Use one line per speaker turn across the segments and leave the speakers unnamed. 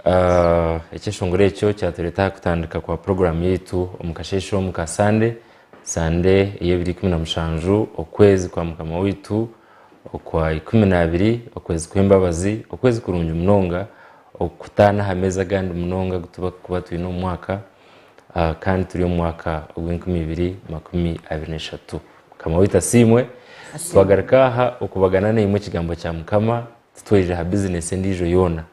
Ekyeshongoro ekyo kyatureeta aha kutandika kwa puroguraamu yaitu omu kasheeshe omu ka Sande, Sande ey'ebiro 17 okwezi kwa Mukama waitu okwa 12, okwezi kw'embabazi, okwezi kurungi munonga okutaana aha meezi agandi munonga agu turikuba twine omu mwaka kandi turi omu mwaka ogw'enkumi ibiri makumi abiri n'eshatu. Mukama waitu asiimwe. Twagaruka aha okubagana naimwe ekigambo kya Mukama titwaija aha bizinesi endiijo yoona.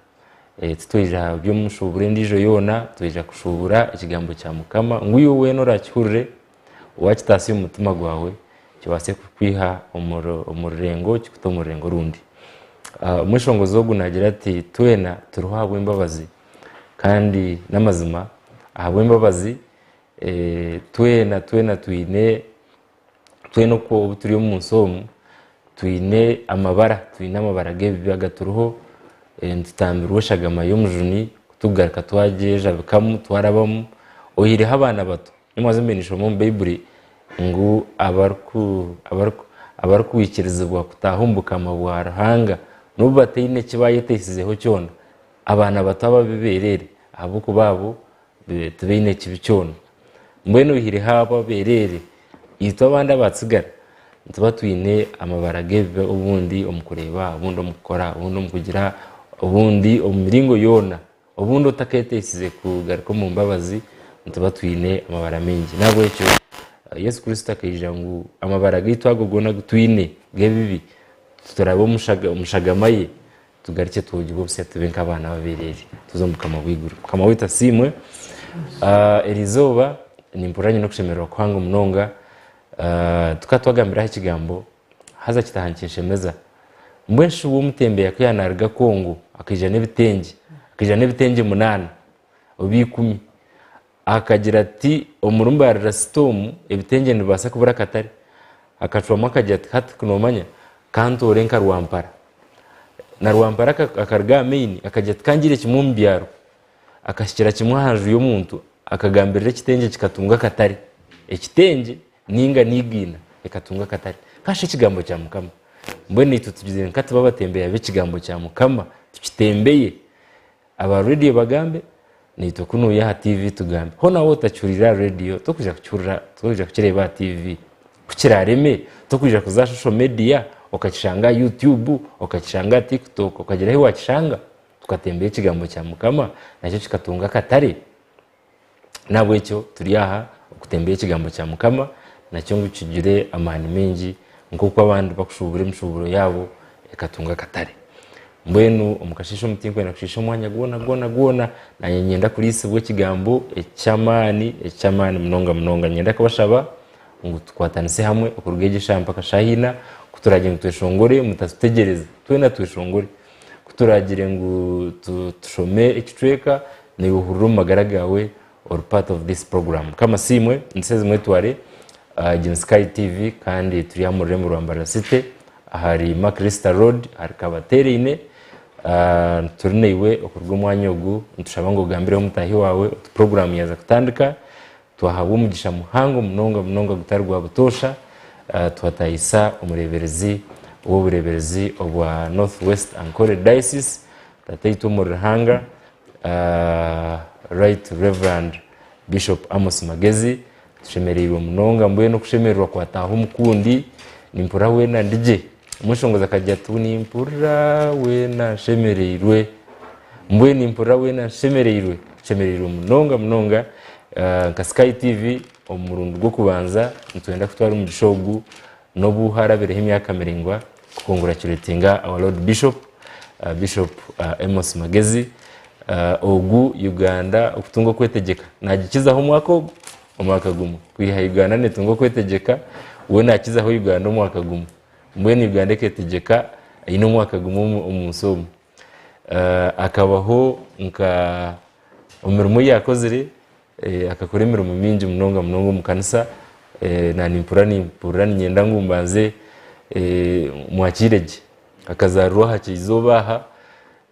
Titwaija aha by'omushuuburo endiijo yoona, twaija kushuubura ekigambo kya Mukama ngu iwe weena oraakihurire, waakitaasya omu mutima gwawe, kibaase kukwiha omu rurengo kikute omu rurengo orundi. Omweshongozi ogu naagira ati, Twena turiho ahabw'embabazi, kandi n'amazima ahabw'embabazi twena twena twine Twena oku obu turi omu nsi omu twine amabara, twine amabara g'ebibi agaturiho, nitutambirwa eshagama y'omujuni kutugaruka twagyejabikamu twarabamu oihireho abaana bato. Nimwaza mbaire ninshoma omu baiburi ngu abarikwikirizibwa kutaaha omu bukama bwa Ruhanga n'obu bataine eki bayeteisizeho kyona, abaana bato abo abebereere ahabw'okuba abo tibaine kibi kyona. Mbwenu oihireho abo abeereere, itwe abandi abaatsigara nituba twine amabara g'ebibi obundi omu kureeba, obundi omu kukora, obundi omu kugira, obundi omu miringo yoona. Obundi otakeeteisize kugaruka omu mbabazi, nituba twine amabara maingi. N'ahabw'ekyo Yesu Kristo akaija ngu amabara gaitu ago goona agu twine g'ebibi, turabe omu shagama ye Tugarukye twogibwe obusya tube nk'abaana b'abeereere tuze omu bukama bw'eiguru. Mukama waitu asiimwe. Ah, eri izooba nimpurira nyine okushemererwa kuhango munonga. Ah, tukaba twagambiraho ekigambo haza kitaaha nikinshemeza. Mbwenu shi w'omutembeya ku yaanaruga Congo akaija n'ebitengye, akaija n'ebitengye munaana oba ikumi, akagira ati omuri Mbarara City omu ebitengye nibibaasa kubura akatare. Akacwamu akagira ati hati ku noomanya kantoore nka Rwampara. Na Rwampara akaruga aha main akagira ati kangire kimwe omu byaro. Akahikira kimwe aha nju y'omuntu akagambirira ekitengye kikatunga akatare. Ekitengye ninga n'igiina ekatunga akatare. Kasha ekigambo kya Mukama. Mbwenu itwe tugizire nka tube abatembeya b'ekigambo kya Mukama tukitembeye. Aba rediyo bagambe, naitwe kunuya aha TV tugambe. Hoona waaba otakihuriire aha rediyo, tokwija kukihurira, tokwija kukireeba aha TV. Ku kiraareme, tokwija kuza aha social media okakishanga aha YouTube, okakishanga aha TikTok, okagira ahu waakishanga. Tukatembeya ekigambo kya Mukama, nakyo kikatunga akatare. N'ahabw'ekyo turi aha okutembeya ekigambo kya Mukama, nakyo ngu kigire amaani maingi nk'oku abandi bakushuubura emishuuburo yaabo ekatunga akatare. Mbwenu omu kasheeshe omu tinkwenda kushiisha omwanya gwona gwona gwona, naanye niinyenda kuriisibwa ekigambo eky'amaani eky'amaani munonga munonga. Niinyenda kubashaba ngu tukwatanise hamwe okuruga egi eshaaha mpaka shaaha ina, ku turaagire ngu tweshongore mutatutegyereza, twena tweshongore. Ku turaagire ngu tushome ekicweka, naiwe ohurire omu magara gaawe ori part of this program. Mukama asiimwe, nituseeza mwetware egi ni Sky TV kandi turi aha omu rurembo rwa Mbarara City ahari Maclister Road ahari Kabatereine. Turi naiwe okuruga omwanya ogu nitushaba ngu ogambireho mutaahi waawe oti program yaaza kutandika. Twahabwa omugisha muhango munonga munonga gutari gwa butoosha twatahisa omureeberezi w'obureeberezi obwa North West Ankole Diocese, Tataitwe omuri Ruhanga, Right Reverand Bishop Amos Magezi. Tushemereirwe munonga mbwenu okushemererwa kwataaha omukundi, nimpurira weena ndi gye. Omweshongozi akagira ati nimpurira weena nshemereirwe. Mbwenu nimpurira weena nshemereirwe, nshemereirwe munonga munonga. Nka Sky TV omu murundi gw'okubanza nitwenda kutwara omugisha ogu n'obu harabireho emyaka miraingwa kukongurachuretinga our Lord Bishop, Bishop Amos Magezi. Ogu Uganda okutunga okwetegyeka nagikizaho omwaka ogu, omwaka gumwe. Kwiha Uganda netunga okwetegyeka, we nakizaho Uganda omwaka gumwe. Mbwenu Uganda eketegyeka eine omwaka gumwe omu nsi omu. Akabaho nka omu mirimo ei yakozire, akakora emirimo mingi munonga munonga omu kanisa. Naaba nimpurira niinyenda ngu mbanze mwakiire gye. Akazaarirwa aha Kyizooba aha,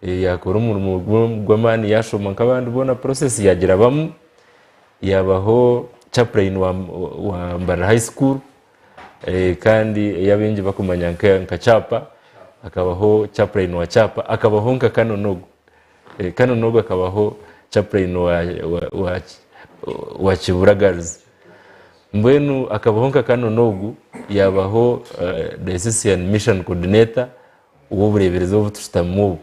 yaakora omurimo gw'amaani yaashoma nk'abandi boona process yaagirabamu, yaabaho chaplain wa Mbarara high school. Kandi ei abaingi barikumanya nka Kyapa, akabaho chaplain wa Kyapa, akabaho nka Canon ogu. Canon ogwo akabaho chaplain wa Kibura Girls. Mbwenu akabaho nka Canon ogu, yaabaho Diocesan Mission Coordinator ow'obureeberezi obu tushutamimu obu.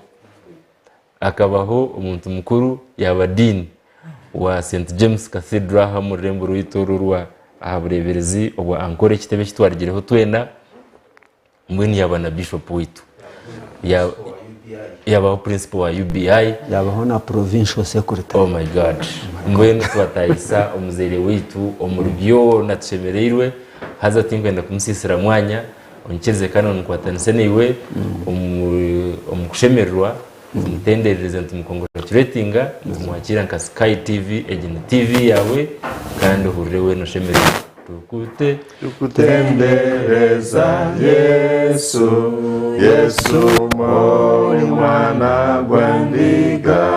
Akabaho omuntu mukuru yaaba Dean wa Saint James Cathedral aha omu rurembo rwaitu oru orwa aha bureeberezi obwa Ankole ekitebe eki twarigireho twena. Mbwenu yaaba na Bishop waitu. Yaabaho Principal wa UBI.
Yaabaho na Provincial Secretary.
Oh my God. Mbwenu twatahisa omuzaire waitu omuri byona tushemereirwe. Haza tinkwenda kumusiisira mwanya, onyikirize Canon nkwatanise naiwe omu kushemererwa, tumutenderereze nitumukongratulatinga, nitumwakiira nka Sky TV, egi ni TV yaawe kandi ohurire weena oshemererwe. Tukute.
Tukutendereza Yesu, Yesu ori mwana gw'endiga,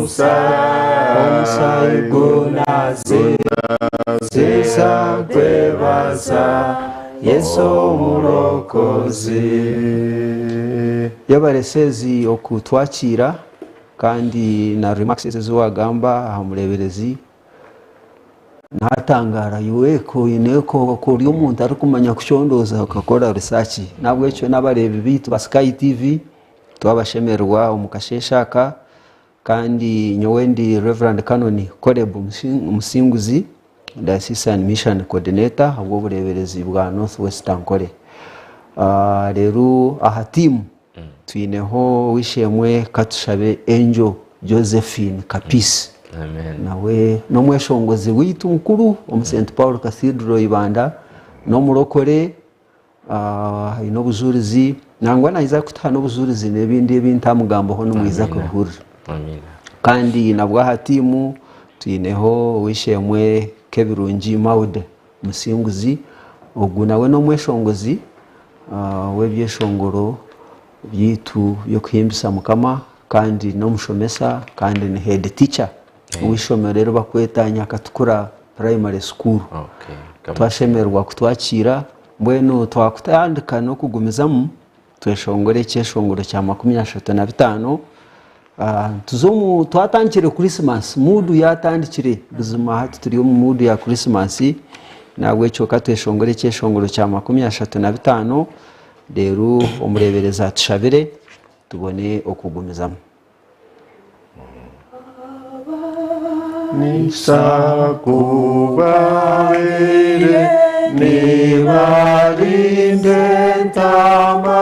Omusaayi gunaziisa kwebaza Yesu Omurokozi.
Yebare Sezi okutwakiira kandi na remarks ezi wagamba aha mureberezi Natangaara iwe ku oine ku ori omuntu arikumanya kucondooza okakora research. Nahabwekyo n'abareebi baitu ba Sky TV twabashemererwa omu kasheeshe aka kandi nyowe ndi Rev. Canon Caleb Musinguzi Diocesan Mission Coordinator ahabw'obureeberezi bwa North West Ankole. Reero aha tiimu Twineho ow'eishe-emwe Katushabe Angel Josephine Kapisi. Nawe n'omweshongozi waitu mukuru omu St Paul Cathedral Ibanda, n'omurokore, aine obujurizi, nangwa naija kutuha n'obujurizi n'ebindi ebi ntamugambaho nimwija kubihurira. Kandi nabwo aha tiimu twineho ow'eishe-emwe Kebirungi Maude Musinguzi, ogu nawe n'omweshongozi w'ebyeshongoro byaitu by'okuhimbisa Mukama kandi n'omushomesa kandi ni head teacher w'eishomero eri barikweta Nyakatukura Primary School. Twashemererwa kutwakiira mbwenu twakutandika n'okugumizamu tweshongore ekyeshongoro kya 35. Tuze omu twatandikire Christmas mood yatandikire buzima hati turi omu mood ya Christmas nahabwekyo katweshongore ekyeshongoro kya 35 reero omureeberezi atushabire tubone okugumizamu.
Nisakubaire nibarinde entama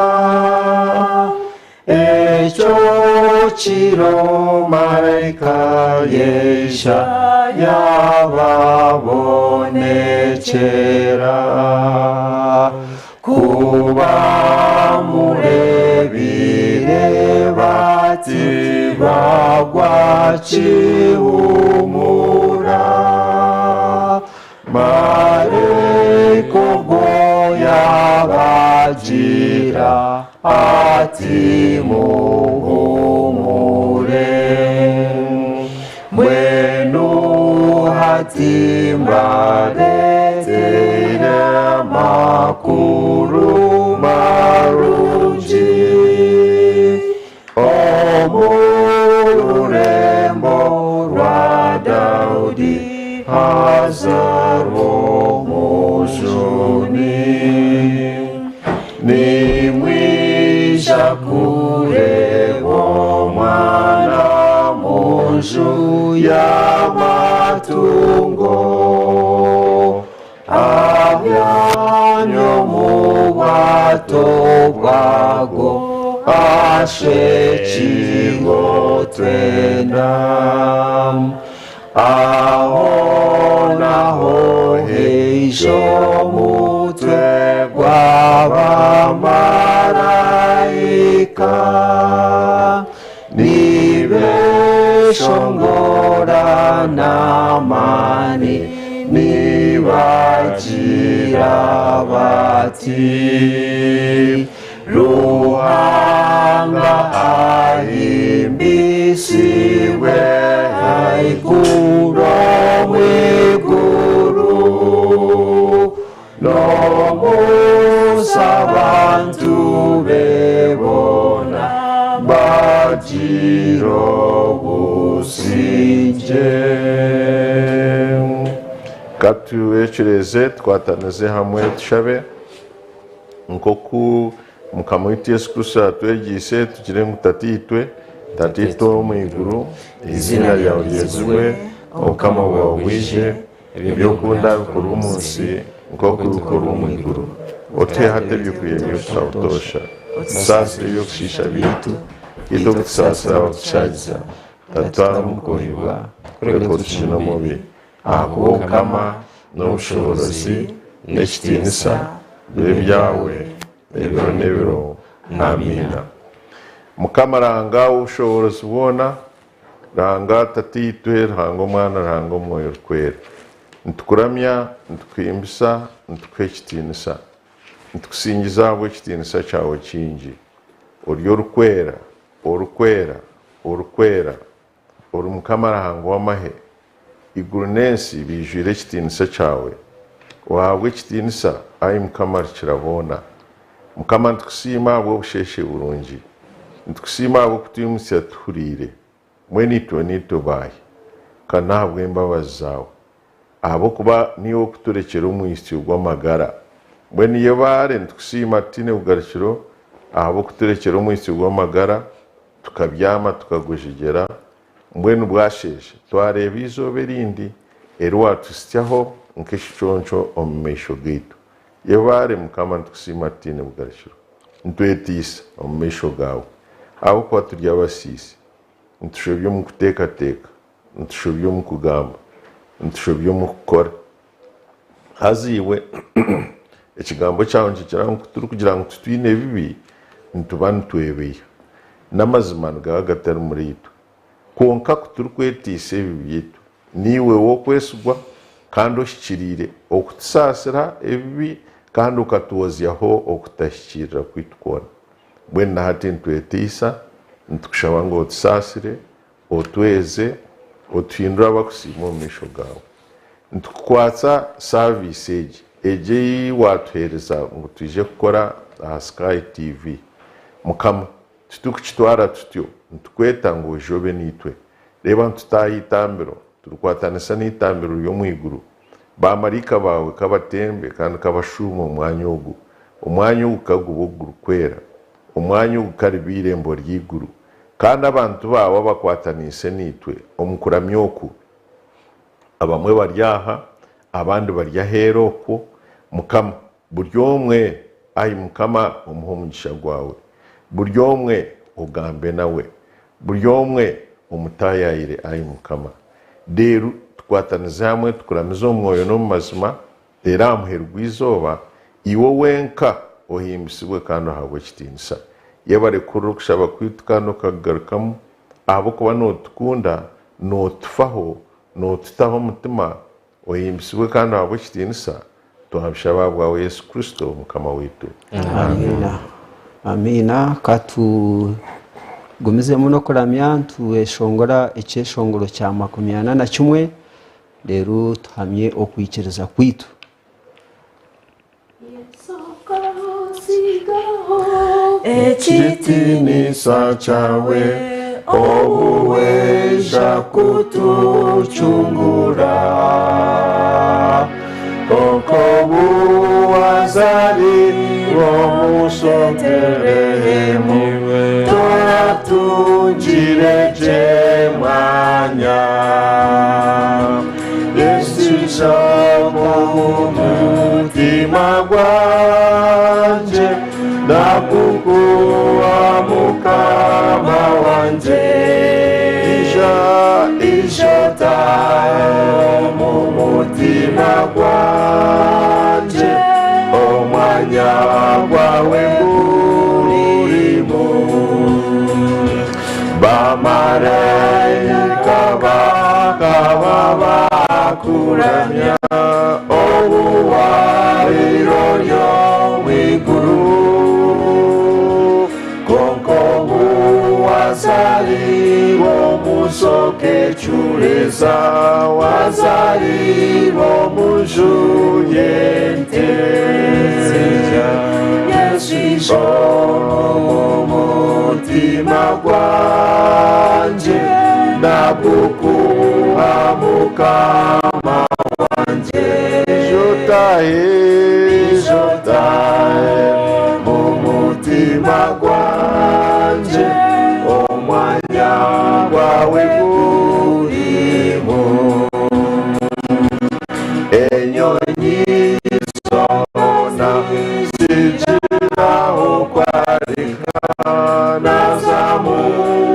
Ekyo kiro maraika yaija yaababonekyera. Ku baamureebire bati, baagwa kihumura. Maraika ogwo yaabagira ati, Muhuumure. Mbwenu hati mbareeteire amakuru marungi. Omu rurembo rwa Daudi hazaarwa Omujuni. Nimwija kureeba omwana omu nju y'amatungo. Abyami omu bwato bwago ashekirwe otwenda. Ahonaho haija omutwe gw'abamaraika Nibeshongora n'amaani nibagira bati, Ruhanga ahimbisibwe haiguru omu iguru, N'omu nsi abantu be boona. Gira obusingye.
Ka tubeecureeze tukwatanize hamwe tushabe nk'oku Mukama waitu Yesu Kristo yatwegyeise tugire ngu Tataitwe, Tataitwe ow'omu iguru, eiziina ryawe ryezibwe, obukama bwawe bwije, eby'okunda bikorwe omu nsi nk'oku bikorwa omu iguru. Otuhe hati ebyokurya by'okutuha butoosha. Otusaasire eby'okushiisha byaitu, itwe oku tusaasira abakutushagiza. Otatutwara omu kwohibwa, kureka otucune omubi. Ahakuba obukama, n'obushoboorozi, n'ekitiinisa bibe ebyawe ebiro n'ebiro. Amiina. Mukama Ruhanga w'obushoboorozi bwona, Ruhanga Tataitwe, Ruhanga Omwana, Ruhanga Omwoyo Orikwera, nitukuramya, nitukuhimbisa, nitukuha ekitiinisa. Nitukusingiza ahabw'ekitiinisa kyawe kingi. Ori Orikwera, Orikwera, Orikwera, ori Mukama Ruhanga w'amahe. Eiguru n'ensi biijwire ekitiinisa kyawe. Ohaabwe ekitiinisa, ai Mukama Rukiraboona. Mukama nitukusiima ahabw'obusheeshe burungi. Nitukusiima ahabw'okutwimutsya tuhuriire. Mbwenu itwe niitwe baahi? Ka n'ahabw'embabazi zaawe. Ahabw'okuba niiwe orikuturekyera omwitsyo gw'amagara. Mbwenu yebare nitukusiima tutaine bugarukiro ahabw'okuturekyera omwitsyo gw'amagara, tukabyama tukagwejegyera, mbwenu bwasheesha twareeba eizooba erindi eri waatuhitsyaho nk'ekiconco omu maisho gaitu. Yebare Mukama nitukusiima tutaine bugarukiro. Nitwetiisa omu maisho gaawe ahabw'okuba turi abasiisi. Nitushobya omu kuteekateeka, nitushobya omu kugamba, nitushobya omu kukora. Haza iwe ekigambo kyawe nikigira ngu ku turikugira ngu titwine bibi, nituba nitwebeiha. N'amazima nigaba gatari muriitwe. Kwonka ku turikweteisa ebibi byaitu, niiwe w'okwesigwa kandi ohikiriire okutusaasira ebibi kandi okatwozyaho okutahikiirira kwaitu kwona. Mbwenu na hati nitweteisa, nitukushaba ngu otusaasire, otweze, otuhindure abakusiimwa omu maisho gaawe. Nitukukwatsa saaviisi egi, egi ei waatuheereza ngu twije kukora aha Sky TV. Mukama, titurikukitwara tutyo, nitukweta ngu oije obe naitwe. Reeba nitutaaha eitambiro, turikwatanisa n'eitambiro ry'omu iguru. Baamaraika baawe ka batembe kandi ka bashuume omu mwanya ogu. Omwanya ogu ka gube ogurikwera. Omwanya ogu ka ribe eirembo ry'eiguru. Kandi abantu baawe abakwataniise naitwe omu kuramya oku, abamwe bari aha, abandi bari aheeru okwo, Mukama, buri omwe, ai Mukama, omuhe omugisha gwawe. Buri omwe ogambe nawe. Buri omwe omutaayaayire, ai Mukama. Reero tukwatanize hamwe tukuramize omu mwoyo n'omu mazima, reero aha muheru gw'eizooba, iwe wenka ohimbisibwe kandi ohaabwe ekitiinisa. Yebare kuhurira okushaba kwaitu kandi okakugarukamu, ahabw'okuba nootukunda, nootufaho, nootutaho omutima, ohimbisibwe kandi ohaabwe ekitiinisa, twabishaba ahabwawe Yesu Kristo Mukama waitu.
Amiina. Amiina. Ka tugumizemu n'okuramya nitweshongora ekyeshongoro kya 41 reero tuhamye okwikiriza kwaitu.
Ekitiinisa kyawe obu waija kutucungura, Kwonka obu wazarirwe omu Betelehemu, Toratungire gye mwanya. Yesu ija omu mutima gwangye, Nakukuha Mukama wangye. Ija, ija otaahe omu mutima gwangye, Omwanya gwawe ngurimu. Baamaraika bakaba bakuramya obu waabaire ori omu iguru, kwonka obu waazaariirwe omu nsi okeecureeza, waazaariirwe omu nju y'ente. Yesu ija omu mutima gwangye. Nakukuha mukama wanje Ijotahe, ijotahe mu mutima gwanje Omwanya gwawe gurimo Enyonyi zona zijiraho kwarika Nazamu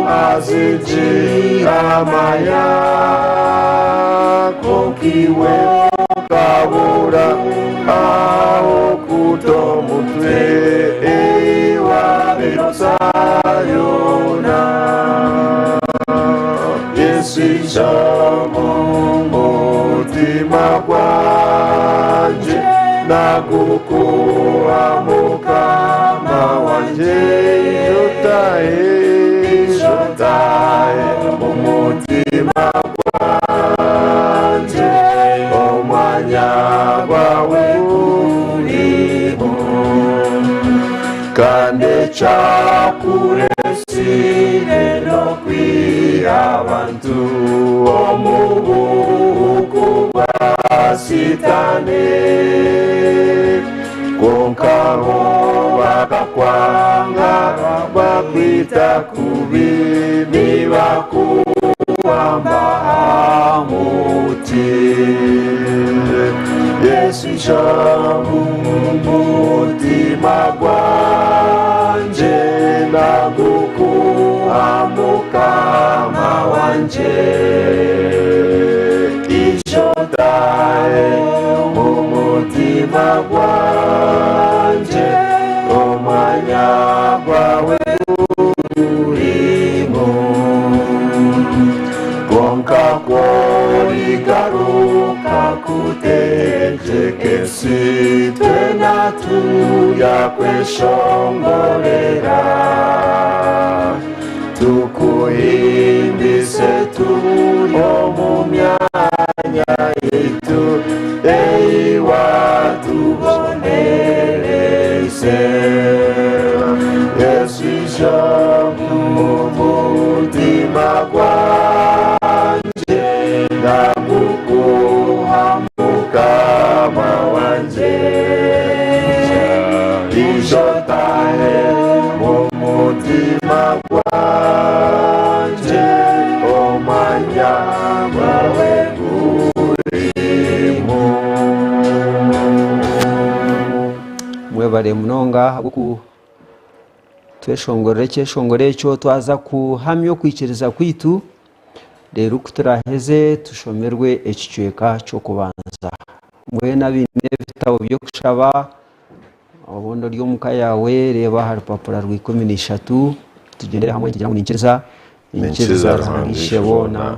azigira amaya Konkiwe kabura aho kutomutwe Ewa berosayona Yesu ijambo mutima gwanje nagukuha mukama wanje ijotahe ijotahe mu mutima gwanje omwanya gwawe gurimo kandi cyakuresire no kwiha abantu omubuku bwa sitani konka bo bakakwanga bakwita kubi nibakuwamba muti Yesu ijambo mutima gwanje nagukuha mukama wanje ijotahe mu mutima gwanje omwanya gwawe urimo konka korigaruka kutegekesi twena tuyakweshongorera tukuhimbise turi omu myanya yitu eiwa tubonereze Yesu ijambo mu mutima gwanje ndagukuha mukama wanje ijotahe mu mutima gwanje omwanya gwawe gurimo
Mwebare munonga ahabw'oku tweshongorera ekyeshongoro ekyo twaza kuhamya okwikiriza kwitu reero ku turaheze tushomerwe ekicweka ky'okubanza. Mbwenu abaine ebitabo by'okushaba obundi ori omuka yaawe reeba aha rupapura rwa 13 tugyendere hamwe nitugira ngu ninkiriza ninkiriza Ruhanga Ishe boona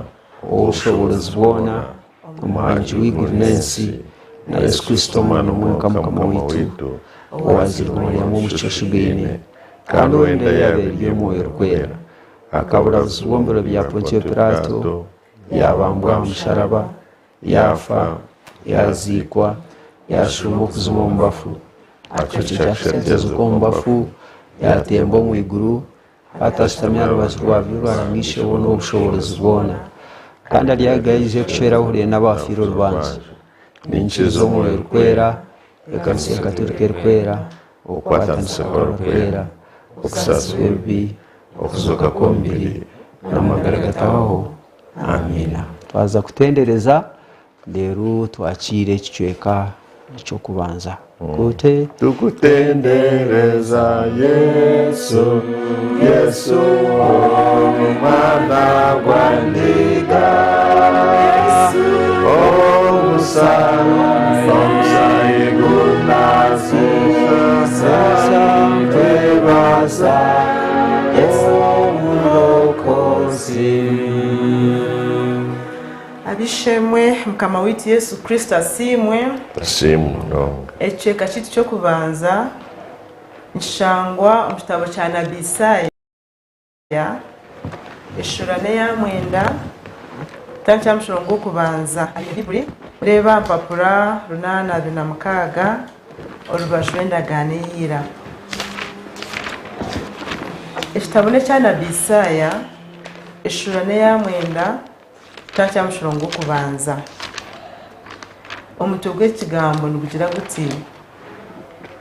ow'obushoboorozi bwona omuhangi w'eiguru n'ensi na Yesu Kristo omwana omwe nka Mukama waitu owazirwe Mariyamu omukyoshugaine kandi wenda yaaba eri omwoyo orikwera akaburabuzibwa omu biro bya Pontio Pilato yabambwa aha musharaba yafa yaziikwa yashuuma okuzima omu bafu akicweka kyakashatu omu bafu yatemba omu iguru atashutamya aha rubaju rwa buryo rwa Ruhanga Ishe boona obushoboorozi bwona kandi aryagaije kucwera abahuriire n'abafiire orubanja ninkiriza omwoyo orikwera ekanisa ya Katolika erikwera okukwatanisa kw'abarikwera okusaasirwa ebibi okuzoka kw'omubiri n'amagara gatahwaho amiina. Twaza kutendereza reero twakiire ekicweka eky'okubanza. Kute.
Tukutendereza Yesu, Yesu omwana gwa ndiga, omusayi gunazisa twebaza omulokozi.
Abishemwe mukama waitu Yesu Kristo asiimwe.
Asiimwe munonga.
Ekicweka kyaitu ky'okubanza nikishangwa omu kitabo kya nabi Isaaya eshuura n'eya mwenda kutandikira aha mushoro gw'okubanza. Ahari Baiburi reeba aha mpapura 826 orubaju rw'endagaano eya ira. Ekitabo n'ekya nabi Isaaya. Eshuura n'eya mwenda kutandikira aha mushorongo gw'okubanza. Omutwe gw'ekigambo nigugira guti,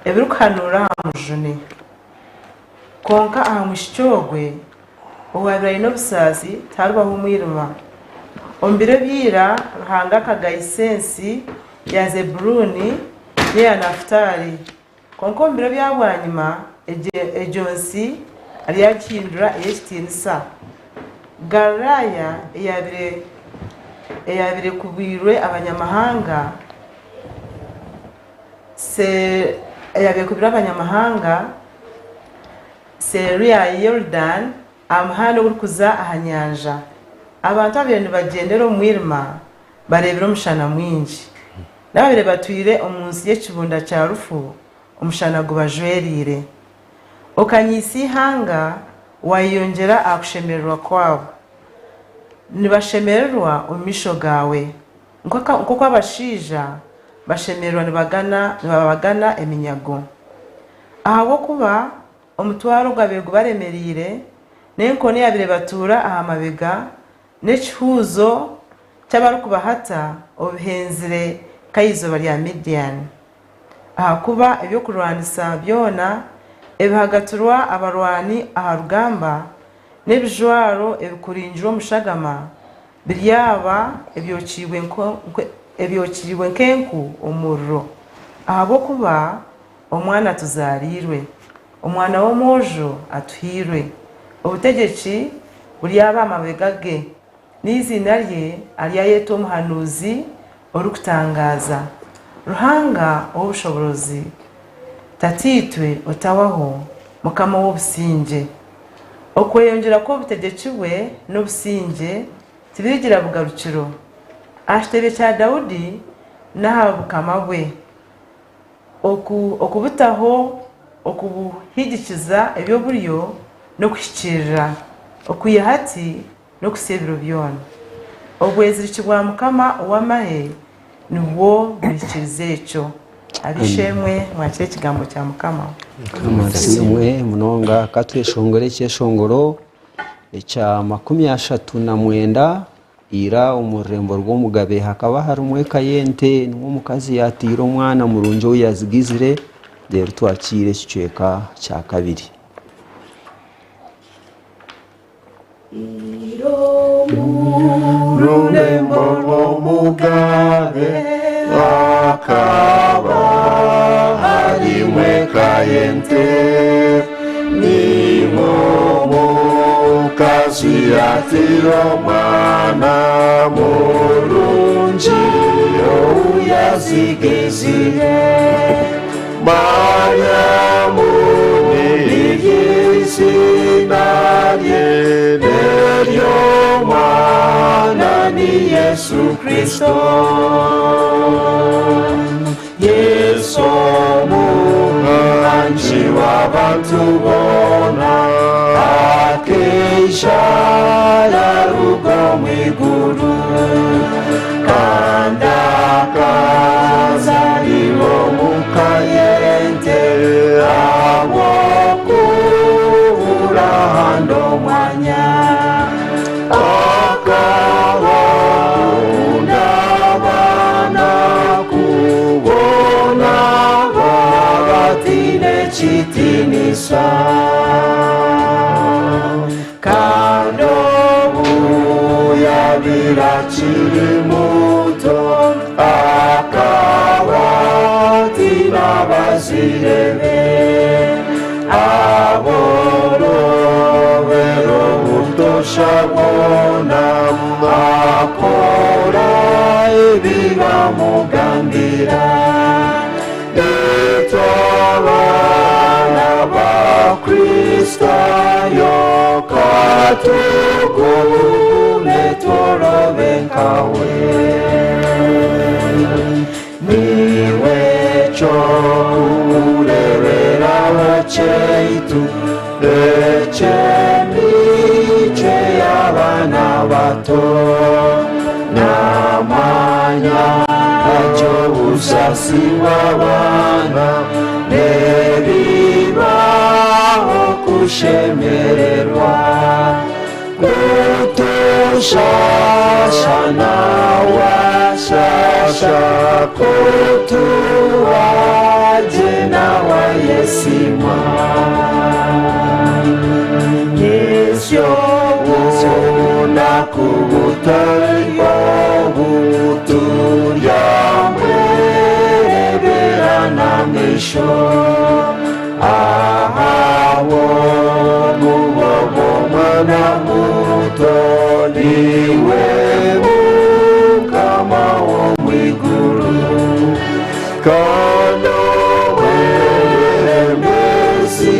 Ebirikuhanuura aha mujuni. Kwonka aha mwishiki ogwe owaabaire aine obusaasi tiharibaho mwirima. Omu biro ebya ira Ruhanga akagayisa ensi ya Zebuluuni n'eya Nafutaali, kwonka omu biro bya bwanyima egyo nsi aryagihindura ey'ekitiinisa. Galilaaya eyaabaire ekubwirwe abanyamahanga, eyaabaire ekubwirwe abanyamahanga, seeri ya Yorudaani aha muhanda ogurikuza aha nyanja, abantu ababaire nibagyendera omu mwirima bareebire omushana mwingi, n'ababaire batwire omu nsi y'ekibunda kya rufu omushana gubajwereire. Okanyiisa eihanga, waayeyongyera aha kushemererwa kwabo. Nibashemererwa omu maisho gaawe, nk'oku abashaija bashemererwa nibabagana eminyago. Ahabw'okuba omutwaro ogwabaire gubaremereire, n'enkoni eyaabaire ebatuura aha mabega, n'ekihuuzo ky'abarikubahata obihenzire nk'eizooba rya Midiani. Ahakuba eby'okurwanisa byona ebihagatirwa abarwani aha rugamba, n'ebijwaro ebikuringirwe omu shagama, biryaba ebyokiibwe nk'enku omu muriro, ahabw'okuba Omwana atuzaariirwe, omwana w'omwojo atuhairwe, obutegyeki buryaba aha mabega ge, n'eiziina rye aryayetwa Omuhanuuzi Orikutangaaza, Ruhanga ow'obushoboorozi, Tataitwe otahwaho, Mukama w'obusingye. Okweyongyera kw'obutegyeki bwe n'obusingye tibirigira bugarukiro, aha kitebe kya Daudi n'aha bukama bwe. Okubutaho okubuhigikiza eby'oburyo n'okuhikiirira, okwiha hati n'okuhitsya ebiro byona. Obweziriki bwa Mukama ow'amahe nibwo burihikiriza ekyo. Ab'eishe-emwe, mwakire ekigambo kya Mukama.
Mukama asiimwe munonga. Ka tweshongore ekyeshongoro ekya 39. Ira omu rurembo rw'omugabe hakaba harimu eka y'ente nimwo omukazi yaataire omwana murungi ou yaazigizire reero twakiira ekicweka kya kabiri.
Rurembo rw'omugabe hakaba harimu eka y'ente nimwo omukazi yaatire omwana murungi ou yazigizire. Mariamu niryo izina rye n'ery'omwana ni Yesu Kristo. Yesu omuhangi w'abantu boona akaija yaruga omu iguru kandi akazarirwa omu ka y'ente ahabw'okubura ahandi omwanya. Akaba akunda abanaku boona abataine kitiinisa. Kandi obu yaabaire akiri muto, akaba ataine abazaire be. Aboorobera obutoosha bwona, akora ebi bamugambira. Itwe abaana ba Kristayo, ka tugume tworobe nkawe. Niwe ky'okureeberaho kyaitu eky'emicwe y'abaana bato. Naamanya eky'obusaasi bw'abaana n'ebibaho kushemererwa. Ku Kushasha nawashasha kutuwaje nawayesimwa Nisyo nakubutayo buturyamwerebera n'amisho ahawo mubobo mwana muto niwe mukama wo mwiguru kano wemezi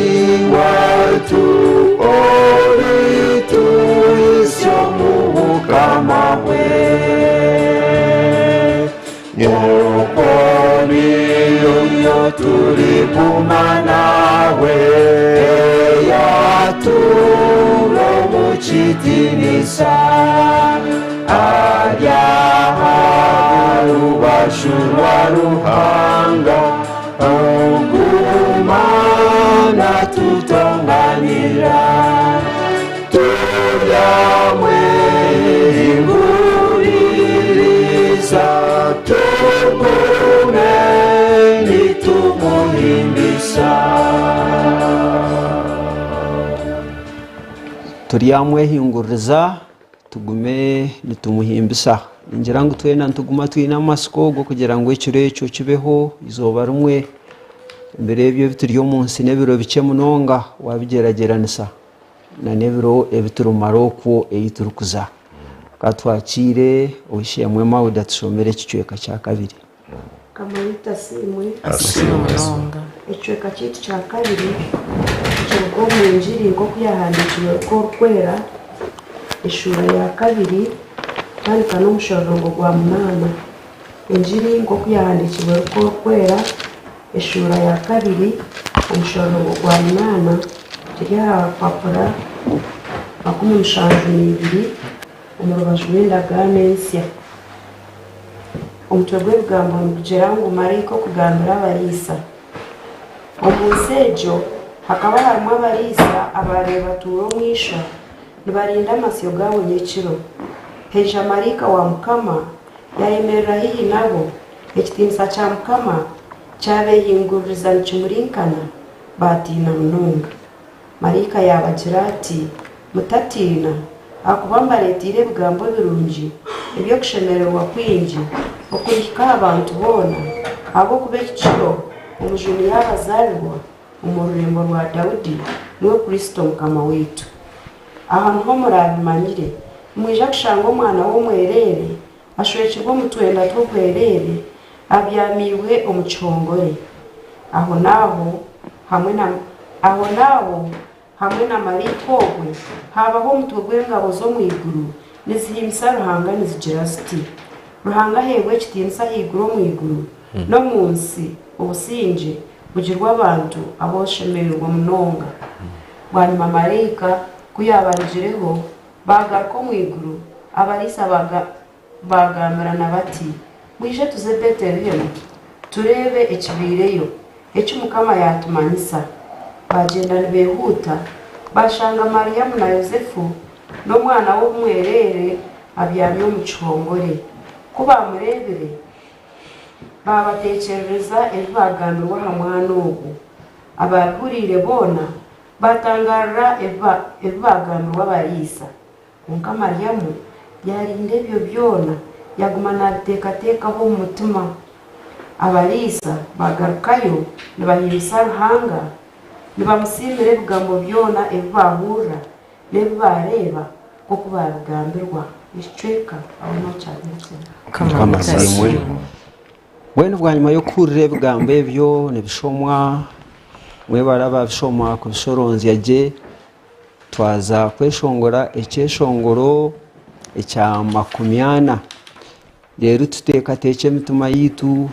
watu olituisyo mu bukama bwe nyokoniyo turi nawe yaturo mu kitinisa ajyaha rubashu rwa ruhanga ugumana tutonganira turyamwe inguririza tugume nitumuhimbisa.
Turyamwehinguririza tugume nitumuhimbisa. Ningira ngu twena nituguma twine amasiko g'okugira ngu ekiro ekyo kibeho izooba rimwe. Ebiro ebyo ebituri omu nsi n'ebiro bikye munonga wabigyeragyeranisa na n'ebiro ebiturumara okwo ei turikuza. Ka twakiire ow'eishe-emwe Mauda tushomere ekicweka kya kabiri.
Mukama asiimwe.
Asiimwe munonga.
Ekicweka kyaitu kya kabiri kiruga omu ngiri nk'oku yahandiikirwe Orikwera, eshuura ya kabiri kutandika n'omushororongo gwa munaana. Engiri nk'oku yahandiikirwe Orikwera, eshuura ya kabiri, omushororongo gwa munaana, kiri aha rupapura 72 omu rubaju rw'endagaano ensya. Omutwe gw'ebigambo nigugira ngu maraika okugambira abariisa. Omu nsi egyo hakaba harimu abariisa abaabaire batuura omu ishwa nibarinda amasyo gaabo nyekiro. Haija maraika wa Mukama yaayemerera haihi nabo, ekitiinisa kya Mukama kyabeehinguririza nikimurinkana, baatiina munonga. Maraika yaabagira ati, Mutatiina, ahakuba mbareeteire ebigambo birungi eby'okushemererwa kwingi okurihika aha bantu boona, ahabw'okuba eki kiro Omujuni yaabazaarirwa omu rurembo rwa Daudi, niwe Kristo Mukama waitu. Aha niho muraabimanyire, nimwija kushanga omwana w'omwereere ashwekirwe omu twenda tw'obwereere, abyamiibwe omu kihongore. Ahonaaho hamwe na Ahonaaho hamwe na maraika ogwe haabaho omutwe gw'engabo z'omu iguru nizihimbisa Ruhanga nizigira ziti, Ruhanga aheebwe ekitiinisa ahaiguru omu iguru, n'omu nsi obusingye bugirwe abantu abu oshemererwa munonga. Bwanyima maraika ku yaabarugireho, baagaruka omu iguru, abariisa baagambirana bati, Mwije tuze Betelehemu, tureebe ekibaireyo, eki Mukama yaatumanyisa. Baagyenda nibeehuuta, baashanga Mariamu na Yosefu n'omwana w'omwereere abyami omu kihongore. Ku baamureebire, baabateekyerereza ebi baagambirwe aha mwana ogwo. Abaabihuriire boona baatangaarira ebi baagambirwe abariisa. Kwonka Mariamu yaarinda ebyo byona, yaaguma naabiteekateekaho omu mutima. Abariisa baagarukayo nibahimbisa Ruhanga, nibamusiimira ebigambo byona ebi baahurira n'ebi baareeba nk'oku baabigambirwa. Ekicweka aho niho kyagarukira.
Mukama asiimwe. Mbwenu bwanyima y'okuhurira ebigambo ebyo nibishomwa, mwebare ababishoma kubishoronzya gye. Twaza kweshongora ekyeshongoro ekya 40. Reero tuteekateekye emitima yaitu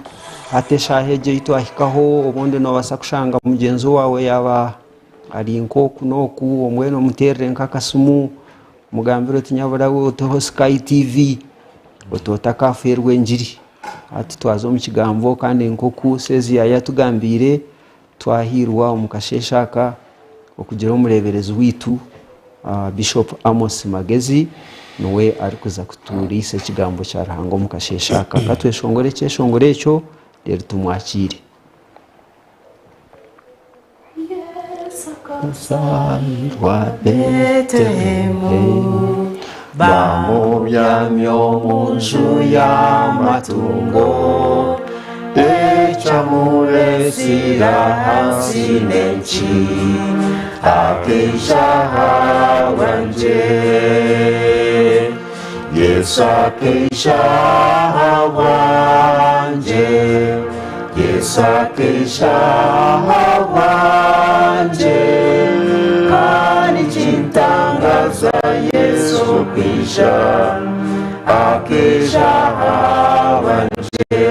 hati eshaaha egi ei twahikaho obundi noobaasa kushanga mugyenzi waawe yaaba ari nk'oku n'oku mbwenu omuteerere nk'akasimu omugambire oti nyabura we oteho Sky TV oti otakaafeerwa engiri. Hati twaza omu kigambo kandi nk'oku Sezia yaatugambiire Twahiirwa omu kasheeshe aka okugira omureeberezi waitu Bishop Amos Magezi. Niwe arikuza kuturiisa ekigambo kya Ruhanga omu kasheeshe aka. Ka tweshongore ekyeshongoro ekyo reero tumwakiire. Akazaarwa Betelehemu,
Bamubyamya omu nju y'amatungo, ekyamureetsire ahansi n'enki, akeija ahabwangye. Yesu akeija ahabwangye, Yesu akeija ahabwangye, kandi kintangaza Yesu kwija, akeija ahabwangye.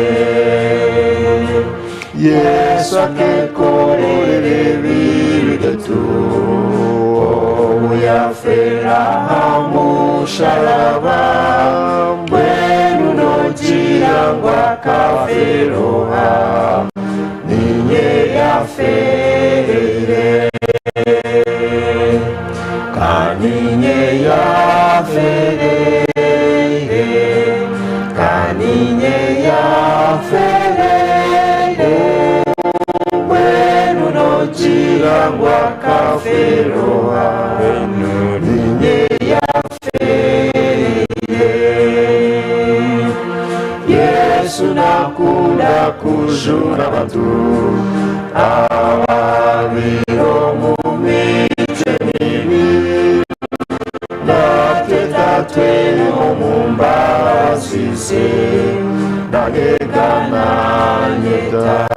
Yesu akekorera ebibi byaitu, obu yafeera aha musharaba, mbwenu nogira ngu akafeera oha? Niinye yafeereire. Ka niinye yafeereire, ka niinye yafeereire, mbwenu nogira ngu akafeera oha? Niinye yafeereire. Yesu nakunda kujuna abantu ababaire omu micwe mibi, natwe tatweri omu mbabazi ze, nanyega nanyeta.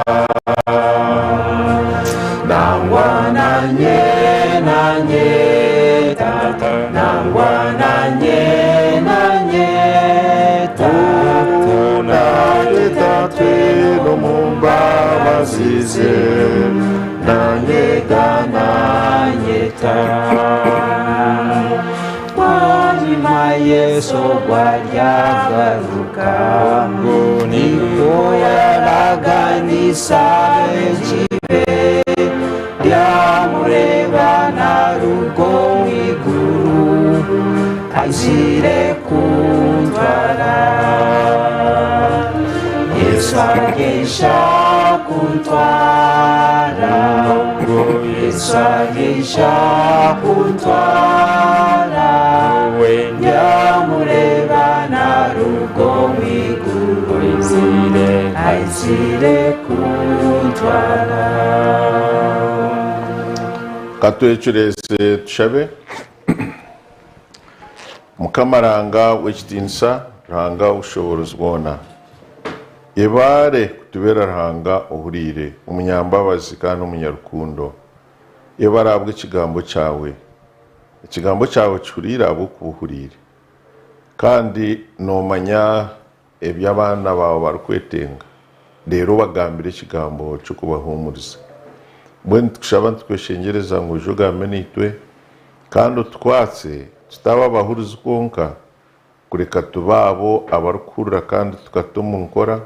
Nangwa nanye nanyeta, nangwa nanye nanyeta, nanyeta twena omu mbabazi ze, nanyega nanyeta.
Bwanyima Yesu ogu aryagaruka, nikwo yaraganisa abeegi be, Ndyamureeba naaruga omu iguru, aizire kuntwara. Yesu aryaija kuntwara, Yesu aryaija kuntwara, Ndyamureeba naaruga omu iguru, aizire kuntwara.
Ka twecureeze tushabe. Mukama Ruhanga w'ekitiinisa, Ruhanga w'obushoboorozi bwona, Ebaare kutubeera Ruhanga ohuriire, omunyambabazi kandi omunyarukundo. Ebare ahabw'ekigambo kyawe. Ekigambo kyawe kihuriire ahabw'okuba ohuriire. Kandi noomanya ebi abaana baawe barikwetenga, reero obagambire ekigambo ky'okubahuumuriza. Mbwenu nitukushaba nitukweshengyereza ngu oije ogambe naitwe, kandi otukwatse tutaba abahurizi kwonka, kureka tube abo abarikuhurira kandi tukata omu nkora,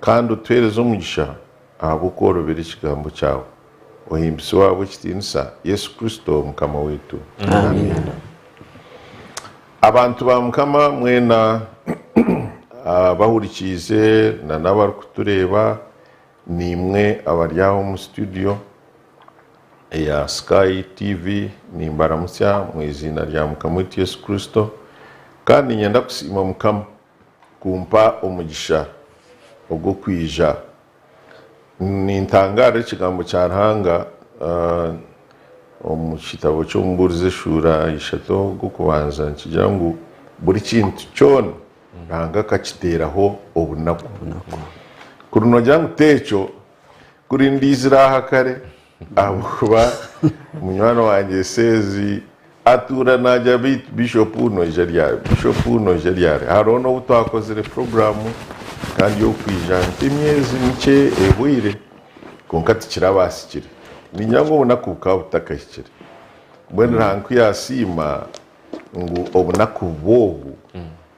kandi otuheereze omugisha ahabw'okworobera ekigambo kyawe. Ohimbisibwe ahabw'ekitiinisa Yesu Kristo Mukama waitu. Amiina. Abantu ba Mukama mwena abahurikiize na n'abarikutureeba, naimwe abari aha omu studio eya Sky TV, nimbaramutsya omu iziina rya Mukama waitu Yesu Kristo. Kandi niinyenda kusiima Mukama kumpa omugisha ogw'okwija. Nintangaarira ekigambo kya Ruhanga omu kitabo ky'Omubuurizi eshuura ishatu ogw'okubanza nikigira ngu buri kintu kyona Ruhanga akakiteeraho obunaku. Kuri noogira ngu t'ekyo, kuri ndiizire aha kare ahabw'okuba munywani wangye Seezi atuura naagira beitu Bishopu noija ryari, Bishopu noija ryari. Hariho n'obu twakozire puroguraamu kandi y'okwija nk'emyezi mikye ehweire kwonka tikirabaasikire. Niingira ngu obunaku bukaba butakahikire. Mbwenu Ruhanga ku yaasiima ngu obunaku bw'obu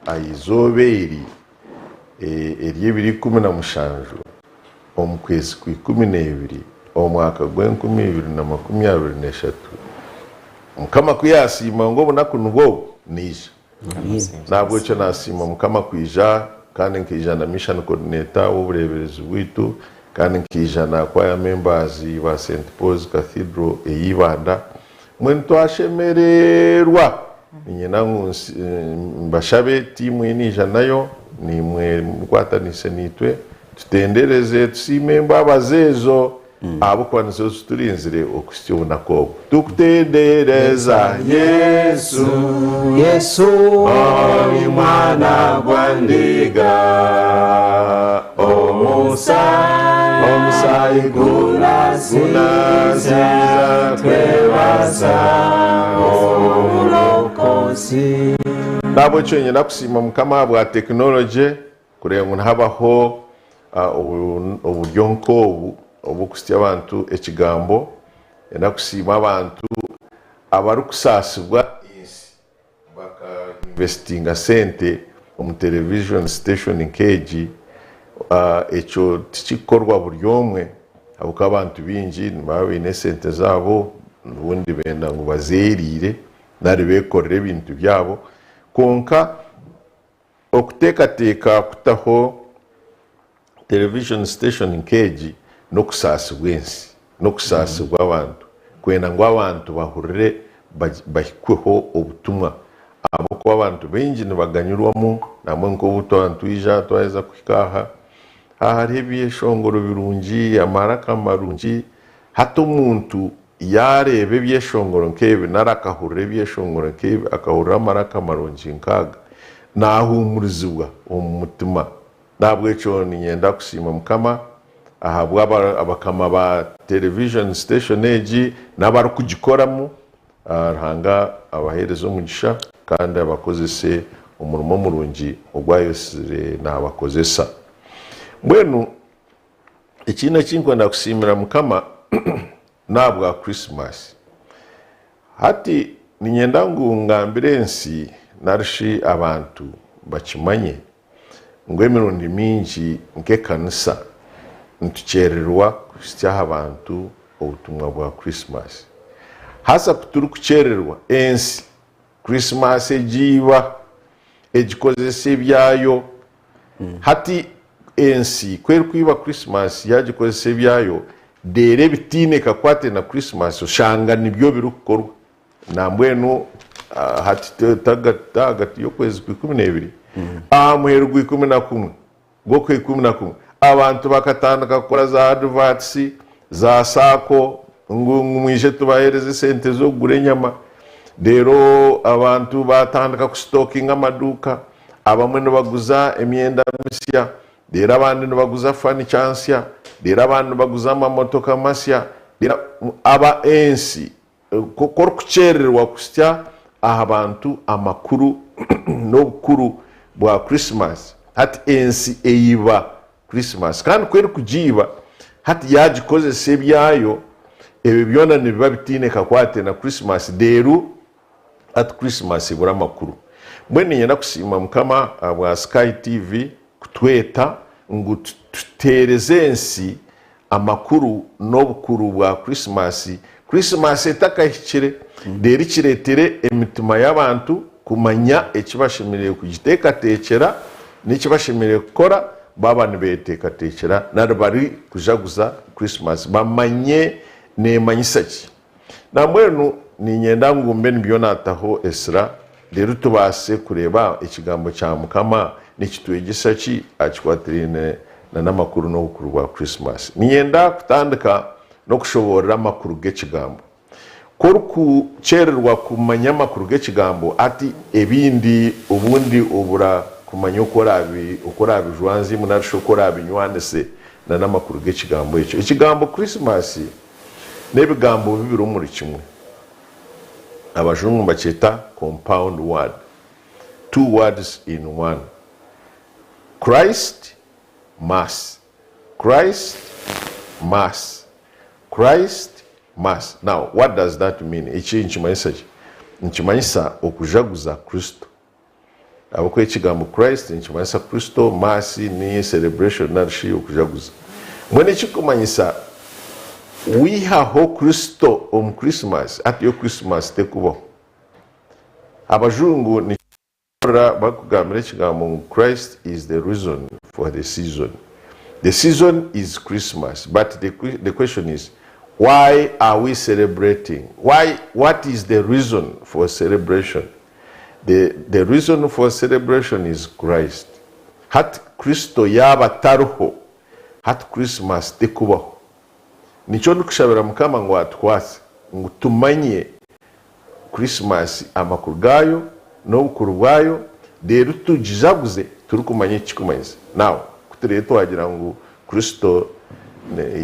aha izooba eri ery'ebiro 17 omu kwezi kwa 12 omu mwaka gw'enkumi ibiri na makumi abiri n'eshatu, Mukama ku yaasiima ngu obunaku nibwo obu, naija. Nahabwekyo nasiima Mukama kwija kandi nkaija na Mission Coordinator w'obureeberezi bwaitu kandi nkaija na choir members ba Saint Paul's Cathedral eya Ibanda. Mbwenu twashemererwa! Niinyenda ngu mbashabe tiimu ei naija nayo naimwe mukwataniise naitwe tutendereze tusiime embabazi ezo ahabw'okuba nizo ziturinzire okuhitsya obunaku obu. Tukutendereza Yesu,
Yesu
ori Mwana gwa ndiga, omusaayi gunaziza twebaza
Omurokozi.
Nahabwekyo niinyenda kusiima Mukama ahabwa tekinologye kureeba ngu nihabaho oburyo nk'obu obw'okuhitsya abantu ekigambo. Niinyenda kusiima abantu abarikusaasibwa ensi bakainvesitinga sente omu television station nk'egi. Ekyo tikirikukorwa buri omwe ahabw'okuba abantu baingi nibaba baine esente zaabo obundi benda ngu bazeeriire nari beekorere ebintu byabo kwonka Okuteekateeka kutaho television station nk'egi n'okusaasibwa ensi, n'okusaasibwa abantu, kwenda ngu abantu bahurire bahikweho obutumwa ahabw'okuba abantu baingi nibaganyirwamu nambwenu nk'obu twaba nitwija twaheza kuhika aha, aha hariho ebyeshongoro birungi, amaraka marungi, hati omuntu Yaareeba ebyeshongoro nk'ebi nari akahurira ebyeshongoro nk'ebi, akahurira amaraka marungi nk'aga, naahuumurizibwa omu mutima. N'ahabw'ekyo niinyenda kusiima Mukama ahabw'abakama ba television station egi n'abarikugikoramu. Ruhanga abaheereze omugisha kandi abakozese omurimo murungi ogu ayosire naabakozesa. Mbwenu Ekindi eki nkwenda kusiimira Mukama n'ahabwa Krisimasi. Hati niinyenda ngu ngambire ensi nari shi abantu bakimanye ngu emirundi mingi nk'ekanisa nitukyerererwa kuhitsya aha bantu obutumwa bwa Krisimasi. Haza ku turikukyerererwa, ensi Krisimasi egiiba egikozesa ebyayo. Hati ensi ku erikwiba Krisimasi yaagikozesa ebyayo, reero ebitaine kakwate na Krisimasi oshanga nibyo birikukorwa. Nambwenu hati ahagati y'okwezi kwa 12 aha muheru gwa 11 gw'okwa 11 abantu bakatandika kukora za adverts za saako ngu mwije tubaheereze esente z'okugura enyama. Reero abantu baatandika kusitokinga amaduuka. Abamwe nibaguza emyenda misya, reero abandi nibaguza fanica nsya, reero abandi nibaguza amamotoka masya. Reero aba ensi ku orikukyerererwa kuhitsya aha bantu amakuru n'obukuru bwa Krisimasi, hati ensi eiba Krisimasi. Kandi ku erikugiiba, hati yaagikozesa ebyayo, ebyo byona nibiba bitaine kakwate na Krisimasi, reero Hati Christmas ebura amakuru. Mbwenu niinyenda kusiima Mukama ahabwa Sky TV kutweta ngu tuteereze ensi amakuru n'obukuru bwa Christmas, Christmas etakahikire reero kireetere emitima y'abantu kumanya eki bashemereire kugiteekateekyera n'eki bashemereire kukora baaba nibeeteekateekyera nari barikujaguza Christmas bamanye neemanyisa ki. Nambwenu niinyenda ngu mbe nibyo naataho esira, reero tubaase kureeba Ekigambo kya Mukama nikitwegyesa ki aha kikwatiraine n'amakuru n'obukuru bwa Krisimaasi. Niinyenda kutandika n'okushoboorora amakuru g'Ekigambo. Ku orikukyererwa kumanya amakuru g'Ekigambo, hati ebindi obundi obura kumanya oku oraabijwanzemu nari shi oku oraabinywanise n'amakuru g'Ekigambo ekyo. Ekigambo Krisimaasi N'ebigambo bibiri omuri kimwe. Abajungu nibakyeta compound word, two words in one. Christ mass, Christ mass, Christ mass. Now, what does that mean? Eki nikimanyisa ki? Nikimanyisa okujaguza Kristo. Ahabw'okuba ekigambo Christ nikimanyisa Kristo, Mass ni celebration nari shi okujaguza. Mbwenu ekirikumanyisa waihaho Kristo omu Christmas, hati yo Christmas tekubaho. Abajungu ni. Orikuhurira barikugambira ekigambo ngu Christ is the reason for the season. The season is Christmas but the, the question is why are we celebrating? Why, what is the reason for celebration? The, the reason for celebration is Christ. Hati Kristo yaaba atariho, hati Christmas tekubaho. Nikyo ndikushabira Mukama ngu atukwatse ngu tumanye Krisimasi amakuru gaayo n'obukuru bwayo, reero tugijaguze turikumanya eki kirikumanyisa. Now, ku turiyo twagira ngu Kristo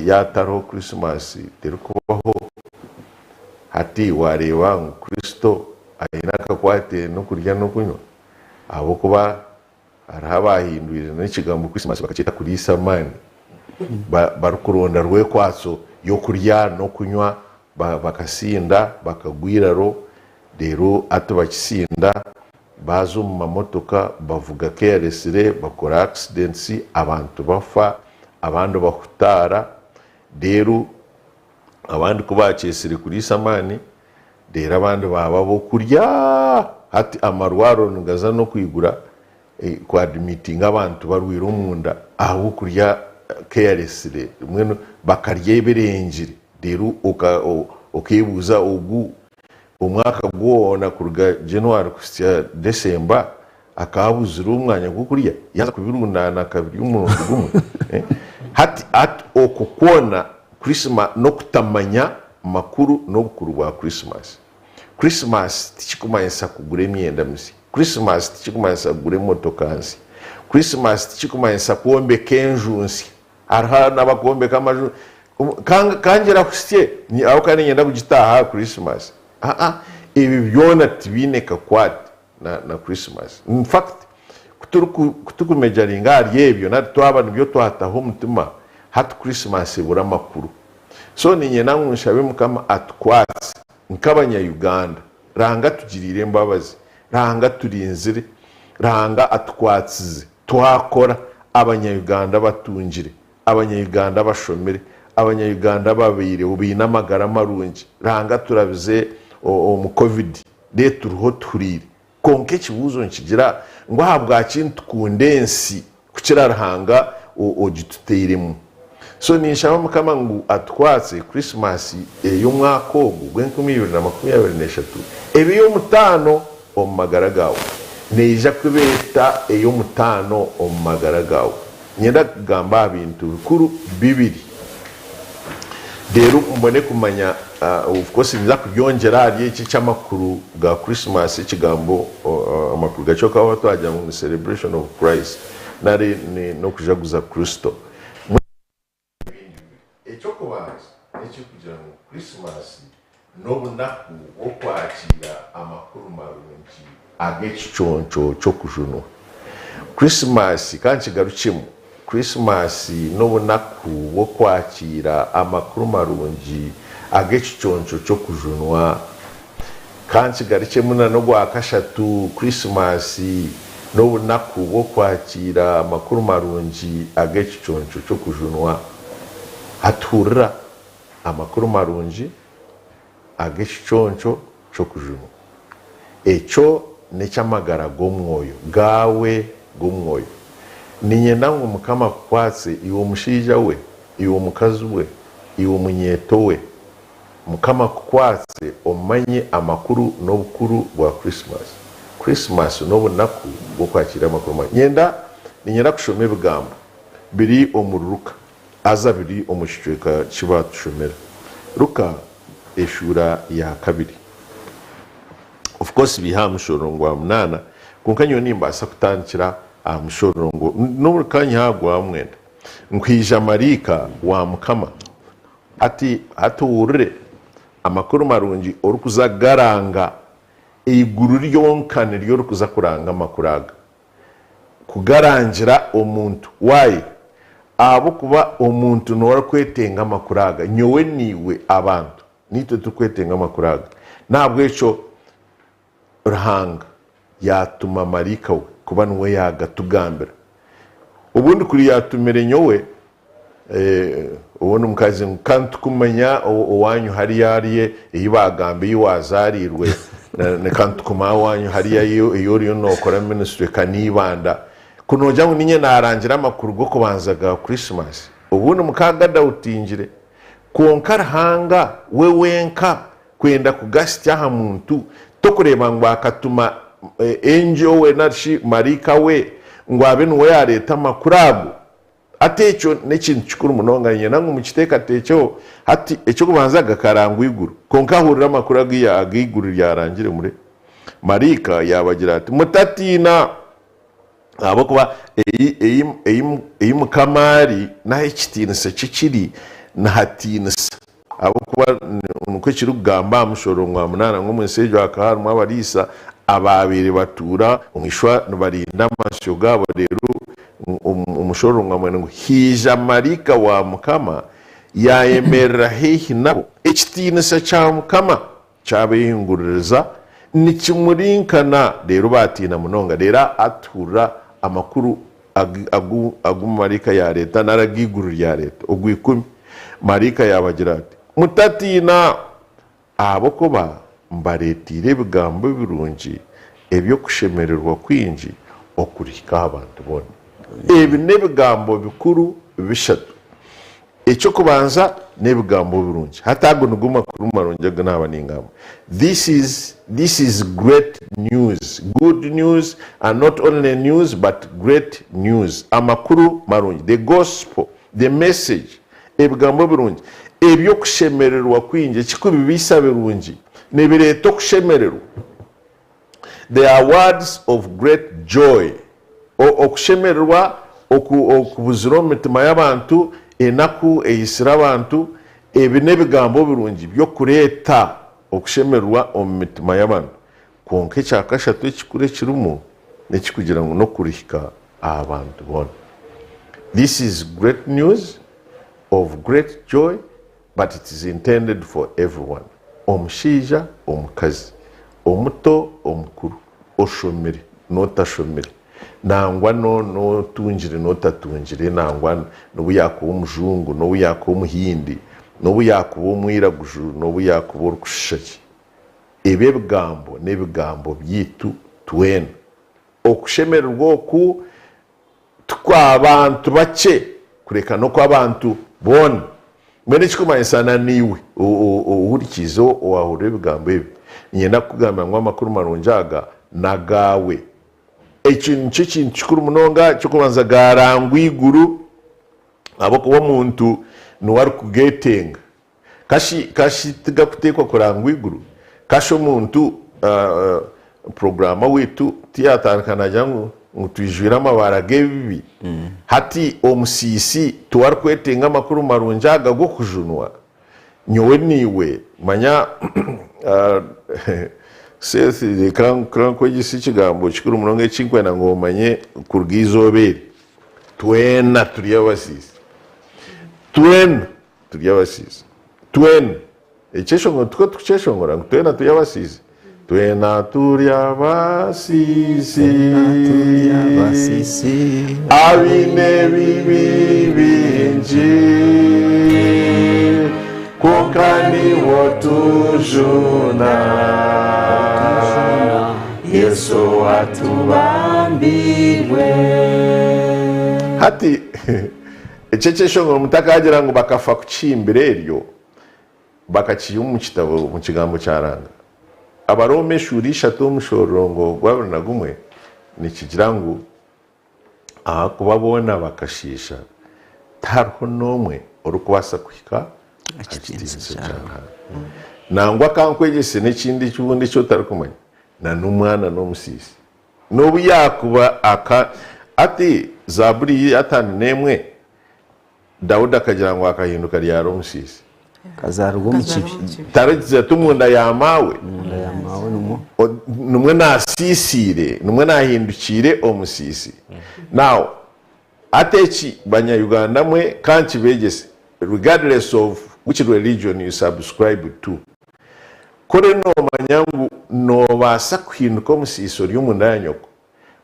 yaatariho Krisimasi terikubaho, hati waareeba ngu Kristo aine akakwate n'okurya n'okunywa? Ahabw'okuba Hariho abaahindwire n'ekigambo Krisimasi bakakyeta kuriisa amaani, barikuronda rwekwatso y'okurya n'okunywa, bakasinda bakagwa eiraro, reero hati bakisinda baaza omu mamotoka bavuga carelessly, bakora accidents, abantu bafa, abandi bahutaara, reero abandi ku baakyetsire kuriisa amaani, Reero abandi baaba ab'okurya. Hati amarwariro nigaza n'okwigura ku admittinga abantu barwaire omunda ahabw'okurya carelessly mbwenu bakarya ebirengire reero okebuuza ogu omwaka gwona kuruga January kuhitsya December akaba abuzire omwanya gw'okurya yaaza kubirundaana akabirya omurundi gumwe. Hati hati okwo kwona n'okutamanya makuru n'obukuru bwa Krisimasi. Krisimasi tikikumanyisa kugura emyenda misya. Krisimasi tikikumanyisa kugura emotoka nsya. Krisimasi tikikumanyisa kwombeka enju nsya. Hariho n'abakwombeka amaju kangira kusye aho kandi niinyenda kugitaaha aha Krisimasi. Aa ebi byona tibiine kakwate na Krisimasi. In fact, ku turikumejaringa ahari ebyo nari twaba nibyo twataho omutima, hati Krisimasi ebura amakuru. So niinyenda ngu nshabe Mukama atukwatse nk'abanya-Uganda. Ruhanga atugiriire embabazi, Ruhanga aturinzire, Ruhanga atukwatsize twakora, abanya-Uganda batungire, Abanya-Uganda abashomire, Abanya-Uganda ababaireho baine amagara marungi, Ruhanga aturabize omu Covid reero turiho tuhuriire. Kwonka ekibuuzo nikigira ngu ahabwaki nitukunda ensi kukira Ruhanga ogitutairemu? So ninshaba Mukama ngu atukwatse Christmas ey'omwaka ogu ogw'enkumi ibiri na makumi abiri n'eshatu ebe ey'omutaano omu magara gaawe. Neija kuba eta ey'omutaano omu magara gaawe? Niinyenda kugamba aha bintu bikuru bibiri reero mbone kumanya, of course ninza kubyongyera ahari eki eky'amakuru ga Christmas, ekigambo amakuru gakyo bakaba twagira ngu ni celebration of Christ nari n'okujaguza Kristo. Ebindi bibiri. Eky'okubanza n'ekirikugira ngu Krisimasi n'obunaku bw'okwakiira amakuru marungi ag'ekiconco ky'okujunwa. Krisimasi, ka nkigarukyemu, Krisimasi n'obunaku bw'okwakiira amakuru marungi ag'ekiconco ky'okujunwa. Ka nkigarukyemu na n'ogwakashatu, Krisimasi n'obunaku bw'okwakiira amakuru marungi ag'ekiconco ky'okujunwa. Hati hurira amakuru marungi ag'ekiconco ky'okujunwa. Ekyo n'eky'amagara g'omwoyo, gaawe g'omwoyo. Niinyenda ngu Mukama akukwatse iwe omushaija we, iwe omukazi we, iwe omunyeeto we. Mukama akukwatse omanye amakuru n'obukuru bwa Christmas. Christmas n'obunaku bw'okwakiira amakuru marungi. Nyenda niinyenda kushoma ebigambo biri omuri Luka haza biri omu kicweka ki baatushomera. Luka eshuura ya kabiri. Of course biiha aha mushororongo gwa munaana kwonka nyowe nimbaasa kutandikira aha mushororongo n'oburi kanya aha gwa mwenda. Nkwija maraika wa Mukama. Hati, hati ohurire amakuru marungi orikuza kugaranga, eiguru ryonka niryo orikuza kuranga amakuru aga. Kugarangira omuntu. Why? Ahabw'okuba omuntu niwe arikwetenga amakuru aga. Nyowe naiwe, abantu, niitwe turikwetenga amakuru aga. N'ahabw'ekyo Ruhanga yaatuma maraika we kuba niwe yaagatugambira. Obundi kuri yaatumire nyowe, obundi mukazi ngu ka nitukumanya owaanyu hariya hariya ei baagamba ei waazaariirwe. Reka nitukume awanyu hariya ei oriyo nookora ministry ka n'eibanda. Ku noogira ngu niinye naarangira amakuru g'okubanza ga Christmas, obundi mukaagadautingire. Kwonka Ruhanga we wenka kwenda kugasitsya aha muntu, tokureeba ngu akatuma angel we nari shi maraika we ngu abe niwe yaareeta amakuru ago? Hati ekyo n'ekintu kikuru munonga, niinyenda ngu mukiteekateekyeho. Hati, eky'okubanza gakarangwa eiguru. Kwonka hurira amakuru agu agu eiguru ryarangire mure. Maraika yaabagira ati, Mutatiina, ahabw'okuba ei, ei, ei, ei Mukama ari, n'ahu ekitiinisa kye kiri, nihatiinisa. Ahabw'okuba nikwo kirikugamba aha mushororongo gwa munaana ngu omu nsi egyo hakaba harimu abariisa abaabaire batuura omu ishwa nibarinda amasyo gaabo, reero omushororongo gwa mwenda ngu haija maraika wa Mukama yaayemerera haihi nabo, ekitiinisa kya Mukama kyabeehinguririza nikimurinkana, reero baatiina munonga. Reero atuhurira amakuru agu agu maraika yaareeta nari agu eiguru ryareeta. Ogw'ikumi, maraika yaabagira ati, Mutatiina, ahabw'okuba mbareeteire ebigambo birungi eby'okushemererwa kwingi okurihika aha bantu boona. Ebi n'ebigambo bikuru bishatu. Eky'okubanza n'ebigambo birungi. Hati ago nigo makuru marungi agu naaba ningamba. This is this is great news, good news and not only news but great news. Amakuru marungi, the gospel, the message, ebigambo birungi eby'okushemererwa kwingi. Ekikubibaisa birungi nibireeta okushemererwa. They are words of great joy. Okushemererwa okubuzire omu mitima y'abantu, enaku eitsire abantu, ebi n'ebigambo birungi by'okureeta okushemererwa omu mitima y'abantu. Kwonka ekya kashatu ekikuru ekirimu n'ekirikugira ngu n'okurihika aha bantu boona. This is great news of great joy but it is intended for everyone, omushaija, omukazi, omuto, omukuru, oshomire n'otashomire, nangwa n'otungire n'otatungire, nangwa n'obu yaakuba omujungu, n'obu yaakuba omuhindi, n'obu yaakuba omwiraguju, n'obu yaakuba orikushusha ki. Ebi ebigambo n'ebigambo byaitu twena. Okushemererwa oku Ti kw'abantu bakye, kureka n'okw'abantu boona. Mbwenu ekirikumanyisa na naiwe ohurikiize owaahurira ebigambo ebi, niinyenda kukugambira ngu amakuru marungi aga n'agaawe. Eki nikyo kintu kikuru munonga, eky'okubanza gaarangwa eiguru, ahabw'okuba omuntu niwe arikugeetenga. Kashi kashi tigakuteekwa kurangwa eiguru? Kashi omuntu puroguraama waitu tiyatandika naagira ngu ngu twijwire amabaara g'ebibi? Hati omusiisi tiwe arikwetenga amakuru marungi aga g'okujunwa? Nyowe naiwe manya Seth reka nkwegyese ekigambo kikuru munonga eki nkwenda ngu omanye kuruga eizooba eri. Twena turi abasiisi. Twena. Turi abasiisi twena. Ekyeshongoro tikwo tukukyeshongora ngu twena turi abasiisi? Twena turi abasiisi abaine ebibi bingi, kwonka niiwe otujuna, Yesu owatubambiirwe. Hati Eki ekyeshongoro mutakagira ngu bakafa kukihimbira eryo, bakakiiha omu kitabo, omu kigambo kya Ruhanga. Abarooma eshuura ishatu omushororongo gw'abiri na gumwe nikigira ngu, Ahakuba boona bakashiisha, tihariho n'omwe orikubaasa kuhika aha kitiinisa kya Ruhanga. Nangwa ka nkwegyese n'ekindi obundi eki otarikumanya, na n'omwana n'omusiisi. N'obu yaakuba aka ati, Zaaburi y'ataano n'emwe, Daudi akagira ngu akahinduka ryari omusiisi.
Akazaarwa omu kibi.
Taragize ati omunda ya maawe.
Omunda ya maawe nimwo.
Nimwo naasiisiire, nimwo naahindukiire omusiisi. Now, hati eki banya-Uganda mwe ka nkibeegyese, regardless of which religion you subscribe to, Kuri noomanya ngu noobaasa kuhinduka omusiisi ori omunda ya nyoko,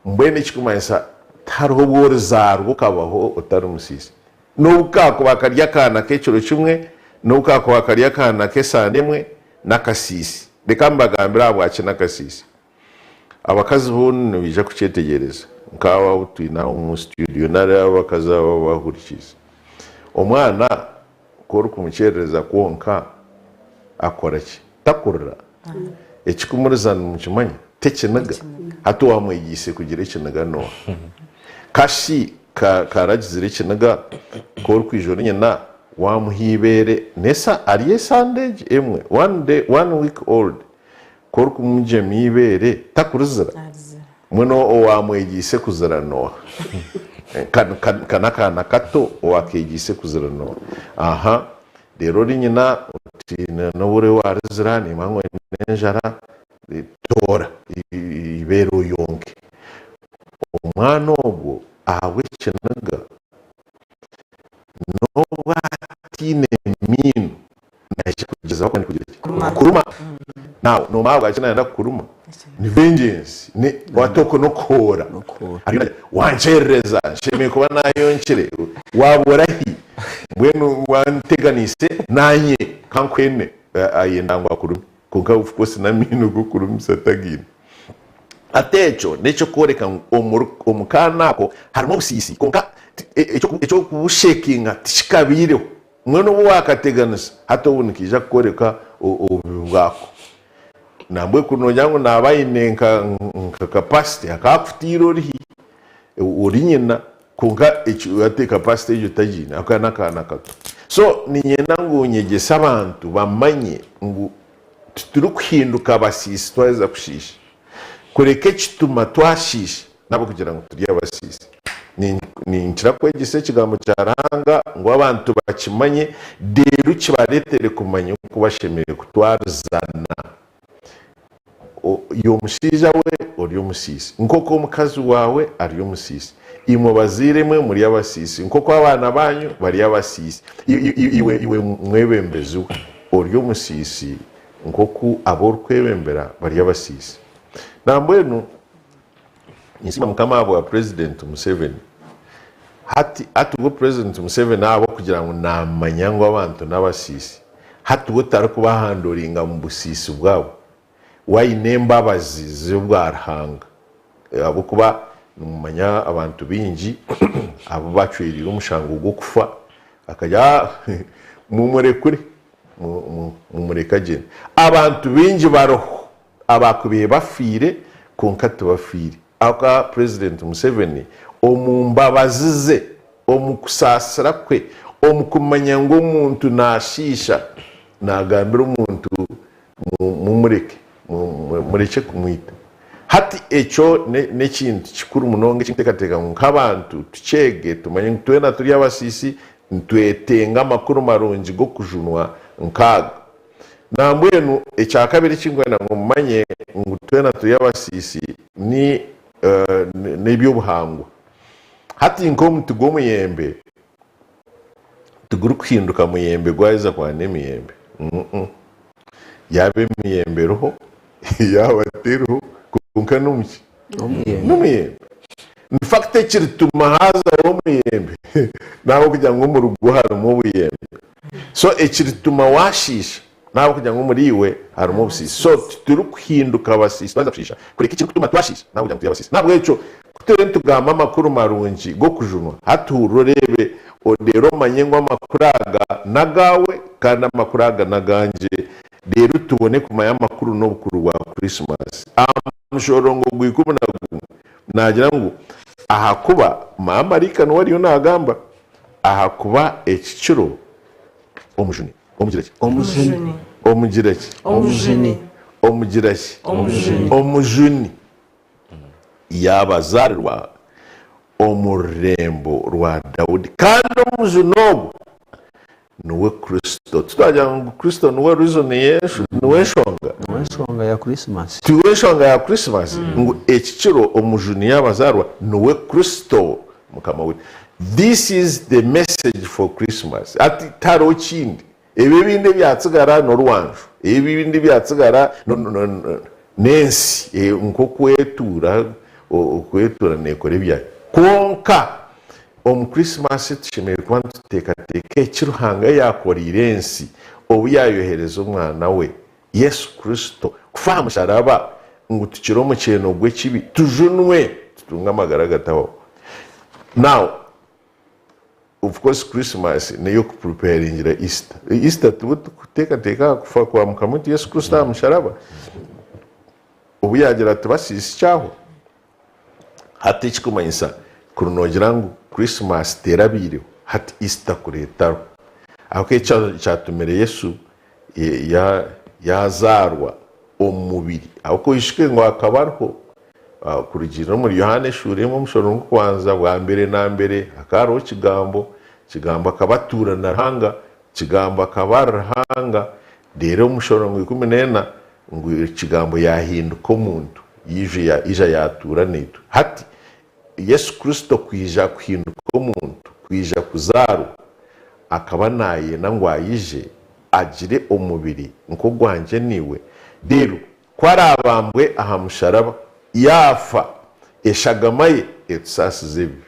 mbwenu ekirikumanyisa tihariho obu orizaarwa okabaho otari musiisi. N'obu kaakuba kari akaana k'ekiro kimwe, n'obu kaakuba kari akaana k'esande emwe, n'akasiisi. Reka mbagambire ahabwaki n'akasiisi. Abakazi bo nibaija kukyetegyereza, nk'abo abu twine aha omu situdiyo nari abakazi abo abahurikiize. Omwana ku orikumukyerereza kwonka akora ki? Takurira. Ekikumuriza nimukimanya? T'ekiniga. Hati owaamwegyeise kugira ekiniga n'oha? Kashi ka karagizire ekiniga ku orikwija ori nyina waamuha eibeere n'esa ari esande egi emwe, one day, one week old, Ku orikumugyema eibeere takurizira? Mbwenu owaamwegyeise kuzira n'oha? Ka n'akaana kato owakeegyeise kuzira n'oha? Aha, reero ori nyina oti n'obu ori waarizira nimba ngu oine enjara, toora eibeere oyonke. Omwana ogwo ahabw'ekiniga n'obu ataine miino naija kugyezaho kandi kugira ki? Kukuruma. Now nomanya ahabwaki nayenda kukuruma? Ni vengeance. Ni ati okwo n'okuhoora. Ariyo nagira wankyerereza nshemereire kuba nayonkire waaba orahi mbwenu wanteganiise nanye kankwene ayenda ngu akurume kwonka of course n'amaino g'okurumisa tagaine. Hati ekyo n'eky'okworeka ngu omu kaana ako harimu obusiisi kwonka eky'okubushekinga tikikabaireho. Mbwenu obu waakateganisa, hati obu nikaija kukworeka obubi bwako. Nambwenu kuri noogira ngu naaba aine nka nka capacity akaakutiire ori hi, ori nyina, kwonka ekyo hati capacity egyo tagiine ahabw'okuba n'akaana kato. So niinyenda ngu nyegyese abantu bamanye ngu titurikuhinduka abasiisi twaheza kushiisha, kureka ekituma twashiisha n'ahabw'okugira ngu turi abasiisi. Ninkira kwegyesa Ekigambo kya Ruhanga ngu abantu bakimanye, reero kibareetere kumanya oku bashemereire kutwarizana. Iwe omushaija we ori omusiisi, nk'oku omukazi waawe ari omusiisi. Imwe bazaire mwe muri abasiisi, nk'oku abaana baanyu bari abasiisi. Iwe mwebembezi we ori omusiisi, nk'oku abu orikwebembera bari abasiisi. Nambwenu Ninsiima Mukama ahabwa Purezidenti Museveni. Hati hati we Purezidenti Museveni ahabw'okugira ngu naamanya ngu abantu n'abasiisi, hati we tarikubahandoringa mu busiisi bwabo. We aine embabazi z'obwa Ruhanga ahabw'okuba nimumanya abantu baingi abu bacwereire omushango gw'okufa akagira ah mumurekure, mumureke agyende. Abantu baingi bariho Abaakubaire bafiire kwonka tibafiire ahabw'okuba Purezidenti Museveni omu mbabazi ze, omu kusaasira kwe, omu kumanya ngu omuntu naashiisha, naagambira omuntu mumureke, murekye kumwita. Hati ekyo n'ekintu kikuru munonga eki ndikuteekateeka ngu nk'abantu tukyege tumanye ngu twena turi abasiisi, nitwetenga amakuru marungi g'okujunwa nk'aga. Nambwenu ekyakabiri eki nkwenda ngu mumanye ngu twena turi abasiisi ni n'eby'obuhangwa. Hati nk'omuti gw'omuyembe tigurikuhinduka muyembe gwaheza kwana emiyembe. Yaaba emiyembe eriho, yaaba teriho kwonka n'omuki? N'omuyembe. In fact ekirituma haazaho omuyembe n'ahabw'okugira ngu omu rugo harimu obuyembe. So ekirituma waashiisha n'ahabw'okugira ngu omuriiwe harimu obusiisi. So titurikuhinduka abasiisi twaza kushiisha, kureka ekirikutuma twashiisha n'ahabw'okugira ngu turi abasiisi. N'ahabw'ekyo ku turiyo nitugamba amakuru marungi g'okujunwa, hati hurira oreebe, reero omanye ngu amakuru aga n'agaawe kandi amakuru aga n'agangye, reero tubone kumanya amakuru n'obukuru bwa Krisimaasi. Aha mushororongo gw'ikumi na gumwe naagira ngu, Ahakuba maamaraika niwe ariyo naagamba, Ahakuba eki kiro Omujuni, omugira ki?
Omujuni.
Omugira ki?
Omujuni.
Omugira ki?
Omujuni.
Omujuni yaabazaarirwa omu rurembo rwa Daudi, kandi Omujuni ogwo niwe Kristo. Titwagira ngu Kristo niwe reason y'ensho, niwe nshonga?
Niwe nshonga ya Christmas.
Tiwe nshonga ya Christmas? Ngu eki kiro Omujuni yaabazarwa niwe Kristo Mukama waitu. This is the message for Christmas. Hati tihariho kindi. Ebi ebindi ebyatsigara n'orwanju. Ebi ebindi ebyatsigara n'ensi nk'oku etuura, oku etuura neekora ebyayo. Kwonka Omu Krisimaasi tushemereire kuba nituteekateeka eki Ruhanga yaakoreire ensi obu yaayohereza Omwana we. Yesu Kristo kufa aha musharaba ngu tukire omukyeeno gw'ekibi, tujunwe tutunge amagara agatahwaho. Now, of course Christmas n'ey'okupreparingira Easter. Easter tuba turikuteekateeka aha kufa kwa Mukama waitu Yesu Kristo aha musharaba, obu yaagira ati basiisi kyahwa. Hati ekikumanyisa kuri noogira ngu Christmas terabaireho, hati Easter kuri etariho. Ahabw'okuba ekyatumire Yesu yaazaarwa omu mubiri, ahabw'okuba oijuke ngu akaba ariho kurugiirira omuri Yohaana eshuura emwe omushororongo gw'okubanza, bwa mbere na mbere hakaba hariho Kigambo, Kigambo akaba atuura na Ruhanga, Kigambo akaba ari Ruhanga, reero omushororongo 14 ngu Ekigambo yaahinduka omuntu, yaija yaatuura naitwe. Hati, Yesu Kristo kwija kuhinduka omuntu, kwija kuzaarwa, akaba naayenda ngu aije agire omubiri nk'ogwangye naiwe, reero ku araabambwe aha musharaba, yaafa, eshagama ye etusaasize ebibi.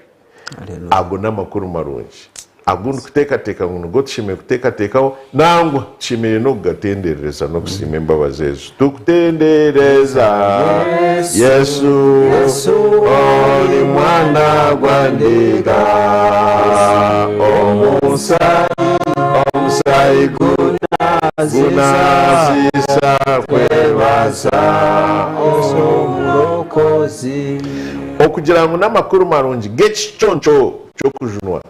Ago n'amakuru marungi agu ndikuteekateeka ngu nigo tushemereire kuteekateekaho, nangwa tushemereire n'okugatenderereza n'okusiima embabazi ezo. Tukutendereza Yesu, ori Mwana gwa ndiga, omusaayi gunaazisa kwebaza. Okugira ngu n'amakuru marungi g'ekiconco ky'okujunwa,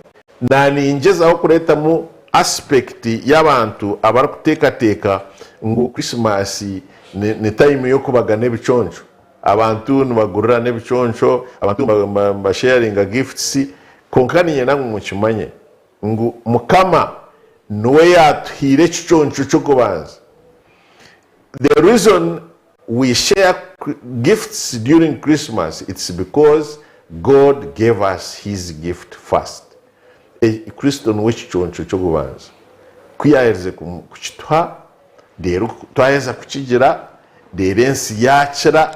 naaningyezaho kureetamu aspect y'abantu abarikuteekateeka ngu Krisimaasi ni time y'okubagana ebiconco. Abantu nibagurirana ebiconco, abantu nibasharinga gifts, kwonka niinyenda ngu mukimanye ngu Mukama niwe yaatuhaire ekiconco ky'okubanza. The reason we share gifts during Christmas it's because God gave us his gift first. Kristo niwe kiconco ky'okubanza. Ku yaaherize kukituha, reero twaheza kukigira, reero ensi yaakira,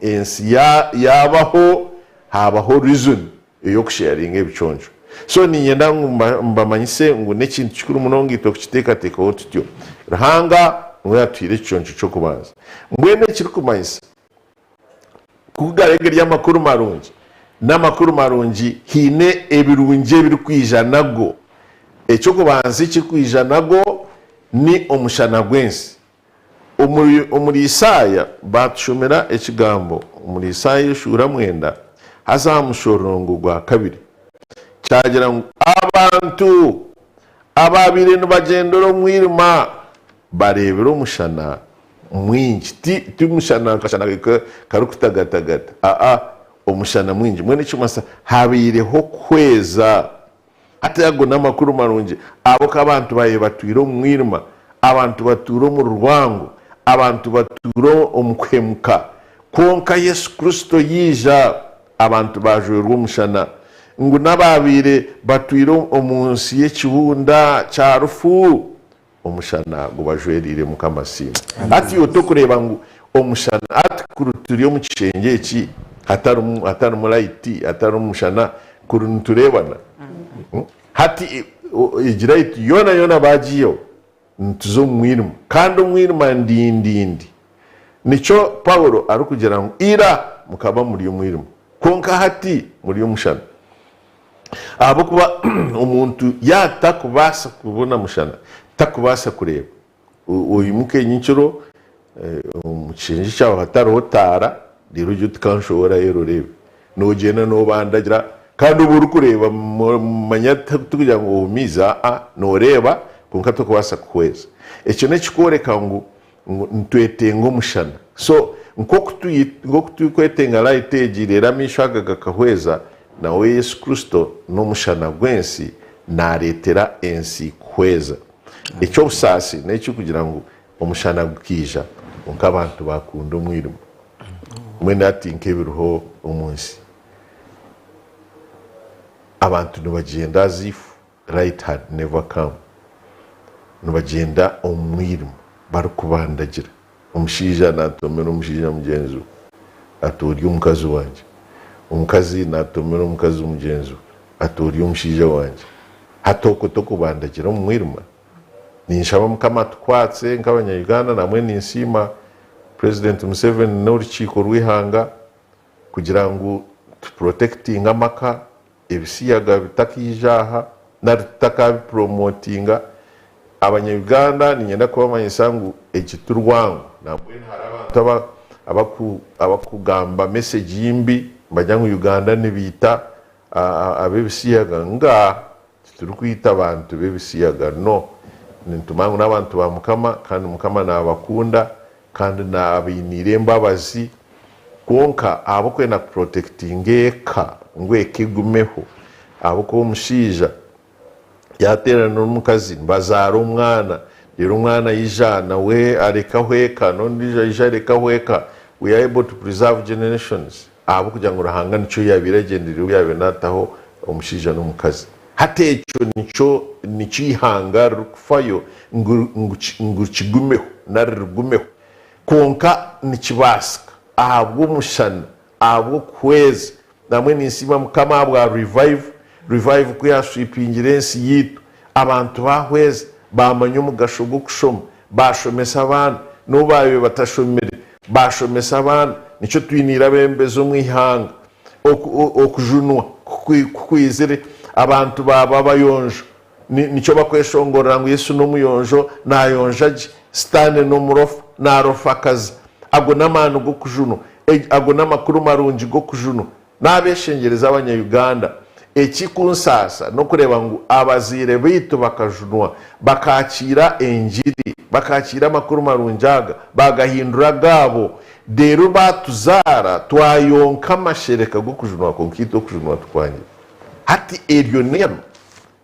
ensi yaabaho, haabaho reason ey'okusharinga ebiconco. So niinyenda ngu mbamanyise ngu n'ekintu kikuru munonga itwe kukiteekateekaho tutyo. Ruhanga niwe yaatuhaire ekiconco ky'okubanza. Mbwenu ekirikumanyisa ku gari gari amakuru marungi, n'amakuru marungi haine ebirungi ebirikwija nago. Eky'okubanza ekirikwija nago ni omushana gw'ensi. Omuri Isaaya baatushomera ekigambo omuri Isaaya eshuura mwenda haza aha mushororongo gwa kabiri kyagira ngu abantu abaabaire nibagyendera omu mwirima bareebire omushana mwingi. Ti ti mushana akashana karikutagatagata, aa, omushana mwingi. Mbwenu ekirikumanyisa habaireho okuhweza. Hati ago n'amakuru marungi abo ka abantu baabaire batwire omu mwirima, abantu batuura omu rwango, abantu batuura omu kuhemuka. Kwonka Yesu Kristo yaija, abantu baajwerwa omushana, ngu n'abaabaire batwire omu nsi y'ekibunda kya rufu, Omushana gubajwereire Mukama asiimwe. Hati iwe tokureeba ngu omushana hati kuri turi omu kishengye eki hatarimu hatarimu light hatarimu mushana kuri nitureebana hati egi light yoona yoona bagiihaho nituza omu mwirima kandi omwirima ndindindi nikyo Paulo arikugira ngu ira mukaba muri omwirima kwonka hati muri omushana. Ahabw'okuba omuntu yaatakubaasa kubona mushana, takubaasa kureeba. Oimuka enyikiro omu kishengye kyawe hatariho taara, reero ogire oti ka nshohoreyo oreebe. Noogyenda noobandagira kandi oba orikureeba manya tikugira ngu ohumiize, aa, nooreeba kwonka tokubaasa kuhweza. Ekyo n'ekikworeka ngu ngu nitwetenga omushana. So nk'oku nk'oku turikwetenga light egi reero amaisho aga gakahweza, nawe Yesu Kristo n'omushana gw'ensi naareetera ensi kuhweza. Eky'obusaasi n'ekirikugira ngu omushana gukaija kwonka abantu baakunda omwirima. Mbwenu hati nk'ebiriho omu nsi, abantu nibagyenda as if Light had never come. Nibagyenda omu mwirima barikubandagira. Omushaija naatomera omushaija mugyenzi we ati ori omukazi wangye. Omukazi naatomera omukazi mugyenzi we ati ori omushaija wangye. Hati okwo tokubandagira omu mwirima? Ninshaba Mukama atukwatse nk'abanya-Uganda namwe ninsiima Purezidenti Museveni n'orukiiko rw'eihanga kugira ngu tupurotekitinge amaka, ebisiyaga bitakaija aha nari tutakabipuromotinga. Abanya-Uganda niinyenda kubamanyisa ngu egi ti rwango. Nambwenu hariho abantu abakugamba mesegi mbi nibagira ngu Uganda nibaita ab'ebisiyaga. Ngaaha! Titurikwita bantu b'ebisiyaga. No. Nitumanya ngu n'abantu ba Mukama kandi Mukama naabakunda kandi naabainiire embabazi. Kwonka ahabw'okwenda kupurotekitinga eka ngu eka egumeho, ahabw'okuba omushaija yaateerana n'omukazi nibazaara omwana, reero omwana aija nawe arekaho eka, n'ondiijo aija arekaho eka, we are able to preserve generations. Ahabw'okugira ngu Ruhanga nikyo yaabaire agyendereire obu yaabaire naataho omushaija n'omukazi. Hati ekyo nikyo nikyo eihanga ririkufayo ngu ngu kigumeho nari rigumeho. Kwonka nikibaasika ahabw'omushana, ahabw'okuhweza. Namwe ninsiima Mukama ahabwa Revive. Revive ku yaaswipingire ensi yaitu, abantu baahweza, baamanya omugasho gw'okushoma, baashomesa abaana, n'obu baabaire batashomire, baashomesa abaana. Nikyo twiniire abeebembezi omu ihanga. Okujunwa ku kwizire, abantu baaba abayonjo. Nikyo bakweshongorera ngu Yesu n'omuyonjo, naayonja gye. Sitaane n'omurofa, naarofakaza. Ago n'amaani g'okujunwa. Ago n'amakuru marungi g'okujunwa. Naabeshengyereza abanya-Uganda, ekikunsaasa n'okureeba ngu abazaire baitu bakajunwa, bakaakiira engiri, bakaakiira amakuru marungi aga, baagahindura agaabo, reero baatuzaara twayonka amashereka g'okujunwa kwonka itwe okujunwa tukwangire. Hati eryo n'eihano,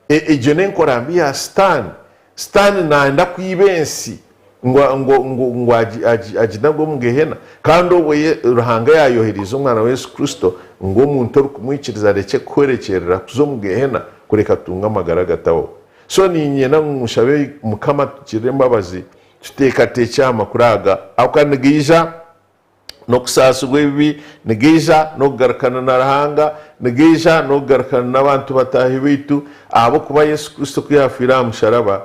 egyo n'enkora mbi ya Sitaane. Sitaane naayenda kwiba ensi ngu ngu ngu ngu agi agi aginagwe omu gehena kandi obwo ye Ruhanga yaayohereize omwana we Yesu Kristo ngu omuntu orikumwikiriza arekye kuhwerekyerera kuza omu gehena kureka atunge amagara agatahwaho. So niinyenda ngu nshabe Mukama atugirire embabazi tuteekateekye aha makuru aga ahabw'okuba nigaija n'okusaasirwa ebibi, nigaija n'okugarukana na Ruhanga, nigaija n'okugarukana n'abantu bataahi baitu, ahabw'okuba Yesu Kristo ku yaafiire aha musharaba,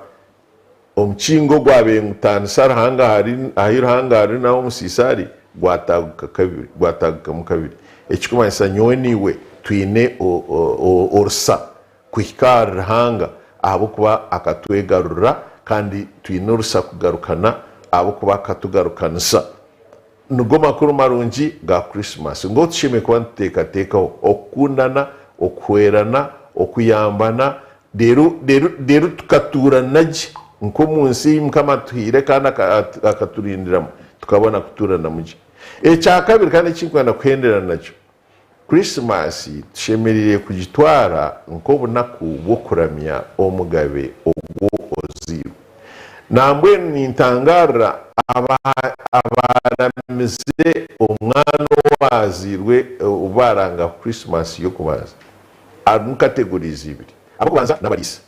omukingo ogwabaire nigutaanisa Ruhanga ahari ahi Ruhanga ari n'ahu omusiisi ari, gwataaguka kabiri, gwataagukamu kabiri. Ekirikumanyisa nyowe naiwe twine orusa kuhika ahari Ruhanga ahabw'okuba akatwegarurira, kandi twine orusa kugarukana ahabw'okuba akatugarukanisa. Nigo makuru marungi ga Krisimasi. Ngu tushemereire kuba nituteekateekaho okukundana, okuhwerana, okuyambana, reero reero reero tukatuurana gye nk'omu nsi ei Mukama atuhaire kandi akaturindiramu, tukabona kutuuranamu gye. Ekyakabiri kandi eki ndikwenda kuhendera nakyo, Krisimasi tushemereire kugitwara nk'obunaku bw'okuramya Omugabe ogwo ozairwe. Nambwenu nintangaarira abaaramize omwana owaazairwe obu baaranga Krisimasi y'okubanza. Harimu categories ibiri, ab'okubanza n'abariisa.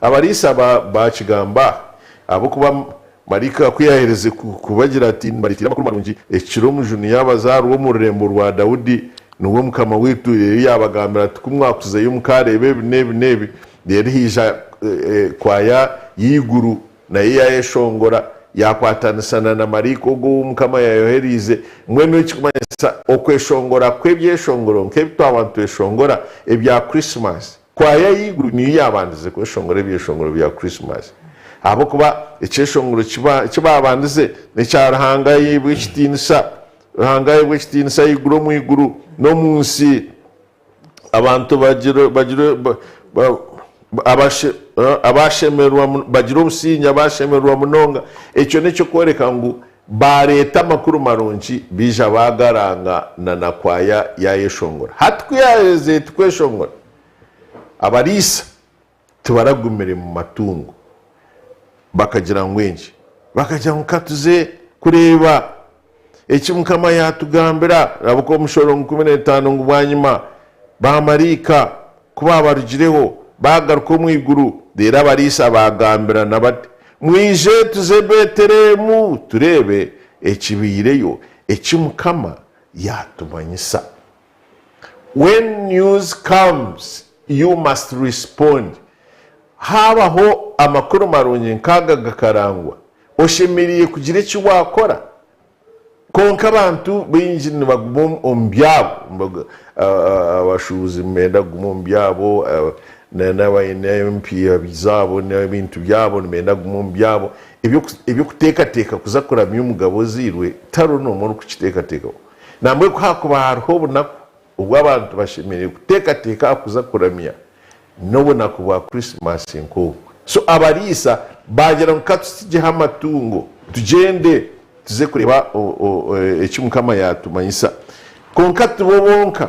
Abariisa baakigamba ahabw'okuba Maraika ku yaaherize kubagira ati, Mbareeteire amakuru marungi, ekiro Omujuni yaabazaarwa omu rurembo rwa Daudi, niwe Mukama waitu. Reero yaabagambira ati, Ku mwakuzayo mukaareeba ebi n'ebi n'ebi. Reero haija kwaya y'eiguru, nayo yaayeshongora, yaakwatanisana na maraika ogwo ou Mukama yaayohereize. Mbwenu ekirikumanyisa okweshongora kw'ebyeshongoro nk'ebi twaba nitweshongora ebya Krisimasi, Kwaya y'eiguru niyo yaabandize kweshongora ebyeshongoro bya Krisimasi, ahabw'okuba ekyeshongoro eki baabandize n'ekya Ruhanga aheebwe ekitiinisa, Ruhanga aheebwe ekitiinisa ahaiguru omu iguru, n'omu nsi abantu bagire bagire obusingye, abaashemererwa munonga. Ekyo n'eky'okworeka ngu baareeta amakuru marungi baija baagaranga na na kwaya yaayeshongora. Hati ku yaaherize eti kweshongora, abariisa tibaragumire mu matungo. Bakagira ngu enki? Bakagira ngu ka tuze kureeba eki Mukama yaatugambira. Rabuka omushoro 15 ngu bwanyima baamaraika Ku baabarugireho, baagaruka omu iguru, reero abariisa baagambirana bati, Mwije tuze Betelehemu, tureebe ekibaireyo, eki Mukama yaatumanyisa. When news comes, you must respond. Haabaho amakuru marungi nk'aga gakarangwa, oshemereire kugira eki waakora. Kwonka abantu baingi nibaguma omu byabo. Abashuubuzi nibenda kuguma omu byabo, n'abaine empiiha zaabo n'ebintu byabo nibenda kuguma omu byabo. Eby'okuteekateeka kuza kuramya omugabe ozairwe, tihariho n'omwe orikukiteekateekaho. Nambwenu ku haakuba hariho obunaku obu abantu bashemereire kuteekateeka aha kuza kuramya, n'obunaku bwa Krisimaasi nk'obu. So abariisa baagira ngu ka tutsigyeho amatungo tugyende tuze kureeba eki Mukama yaatumanyisa. Kwonka tibo bonka,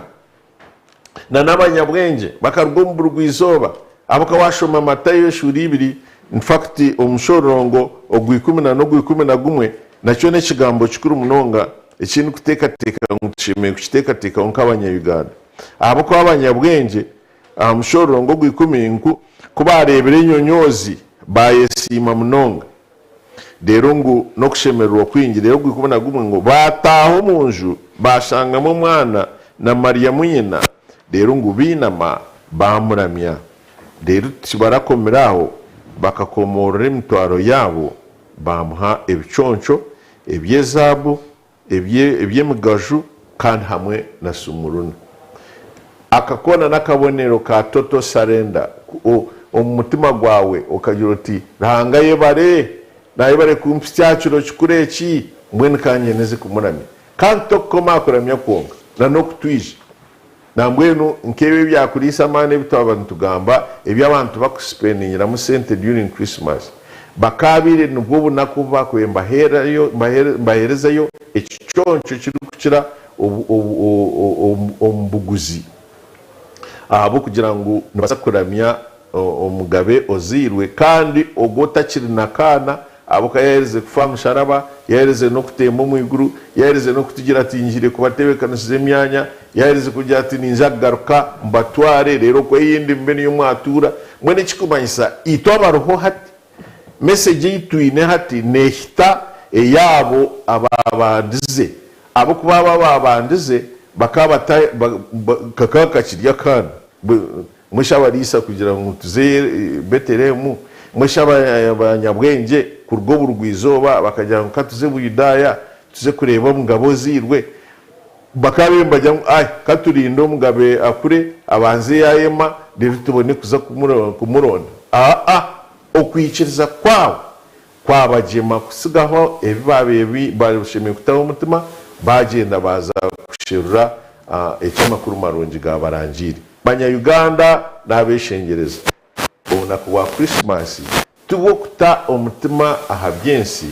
na n'abanyabwengye bakaruga omu burugwa-izooba. Ahabw'okuba waashoma Matayo eshuura ibiri, in fact omushororongo ogw'ikumi na n'ogw'ikumi na gumwe, nakyo n'ekigambo kikuru munonga eki ndikuteekateeka ngu tushemereire kukiteekateekaho nk'Abanya-Uganda. Ahabw'okuba abanyabwengye aha mushororongo ogw'ikumi ngu ku baareebire enyonyoozi baayesiima munonga. Reero ngu n'okushemererwa kwingi. Reero ogw'ikumi na gumwe ngu baataaha omu nju baashangamu omwana na Mariamu nyina, reero ngu bainama baamuramya. Reero tibarakomire aho, bakakomoorora emitwaro yaabo baamuha ebiconco eby'ezaabu, eby'emigaju kandi hamwe na sumuruna. Aka koona n'akabonero ka total surrender, omu mutima gwawe okagira oti, Ruhanga ayebare, nayebare kumpitsya aha kiro kikuru eki, mbwenu ka ngyendeze kumuramya. Kandi tokukoma aha kuramya kwonka, na n'okutwija. Nambwenu nk'ebi ebyakuriisa amaani ebi twaba nitugamba ebi abantu bakusipendingiramu sente during Christmas, bakaabaire nibwo bunaku obu baakubaire nibaheerezayo ekiconco ekirikukira omu buguzi ahabw'okugira ngu nibaza kuramya Omugabe ozairwe kandi ogwo otakiri na kaana ahabw'okuba yaaherize kufa aha musharaba, yaaherize n'okutemba omu iguru, yaaherize n'okutugira ati, Ngiire kubatebeekanisiza emyanya, yaaherize kugira ati, Ninza kugaruka mbatware, reero okwo ei ndi mube niyo mwatuura. Mbwenu ekikumanyisa itwe abariho hati, mesegi ei twine hati neehita ey'abo abaabandize, ahabw'okuba abo abaabandize bakaba kakaba kakiri akaana. Mbwenu abariisa kugira ngu tuze Betelehemu? Mbwenu abanyabwengye kuruga oburugwa-izooba bakagira ngu ka tuze Buyudaaya tuze kureeba omugabe ozairwe? Bakaba bariyo nibagira ngu, Ai, ka turinde omugabe akure, abanze yaayema, reero tubone kuza kumuronda. Aa, okwikiriza kwabo kwabagyema kutsigaho ebi baabaire bashemereire kutaho omutima, baagyenda baaza kusherura eki amakuru marungi gaabarangiire. Banya Uganda n'abeshengyereza, obunaku bwa Krisimansi tibw'okuta omutima aha by'ensi,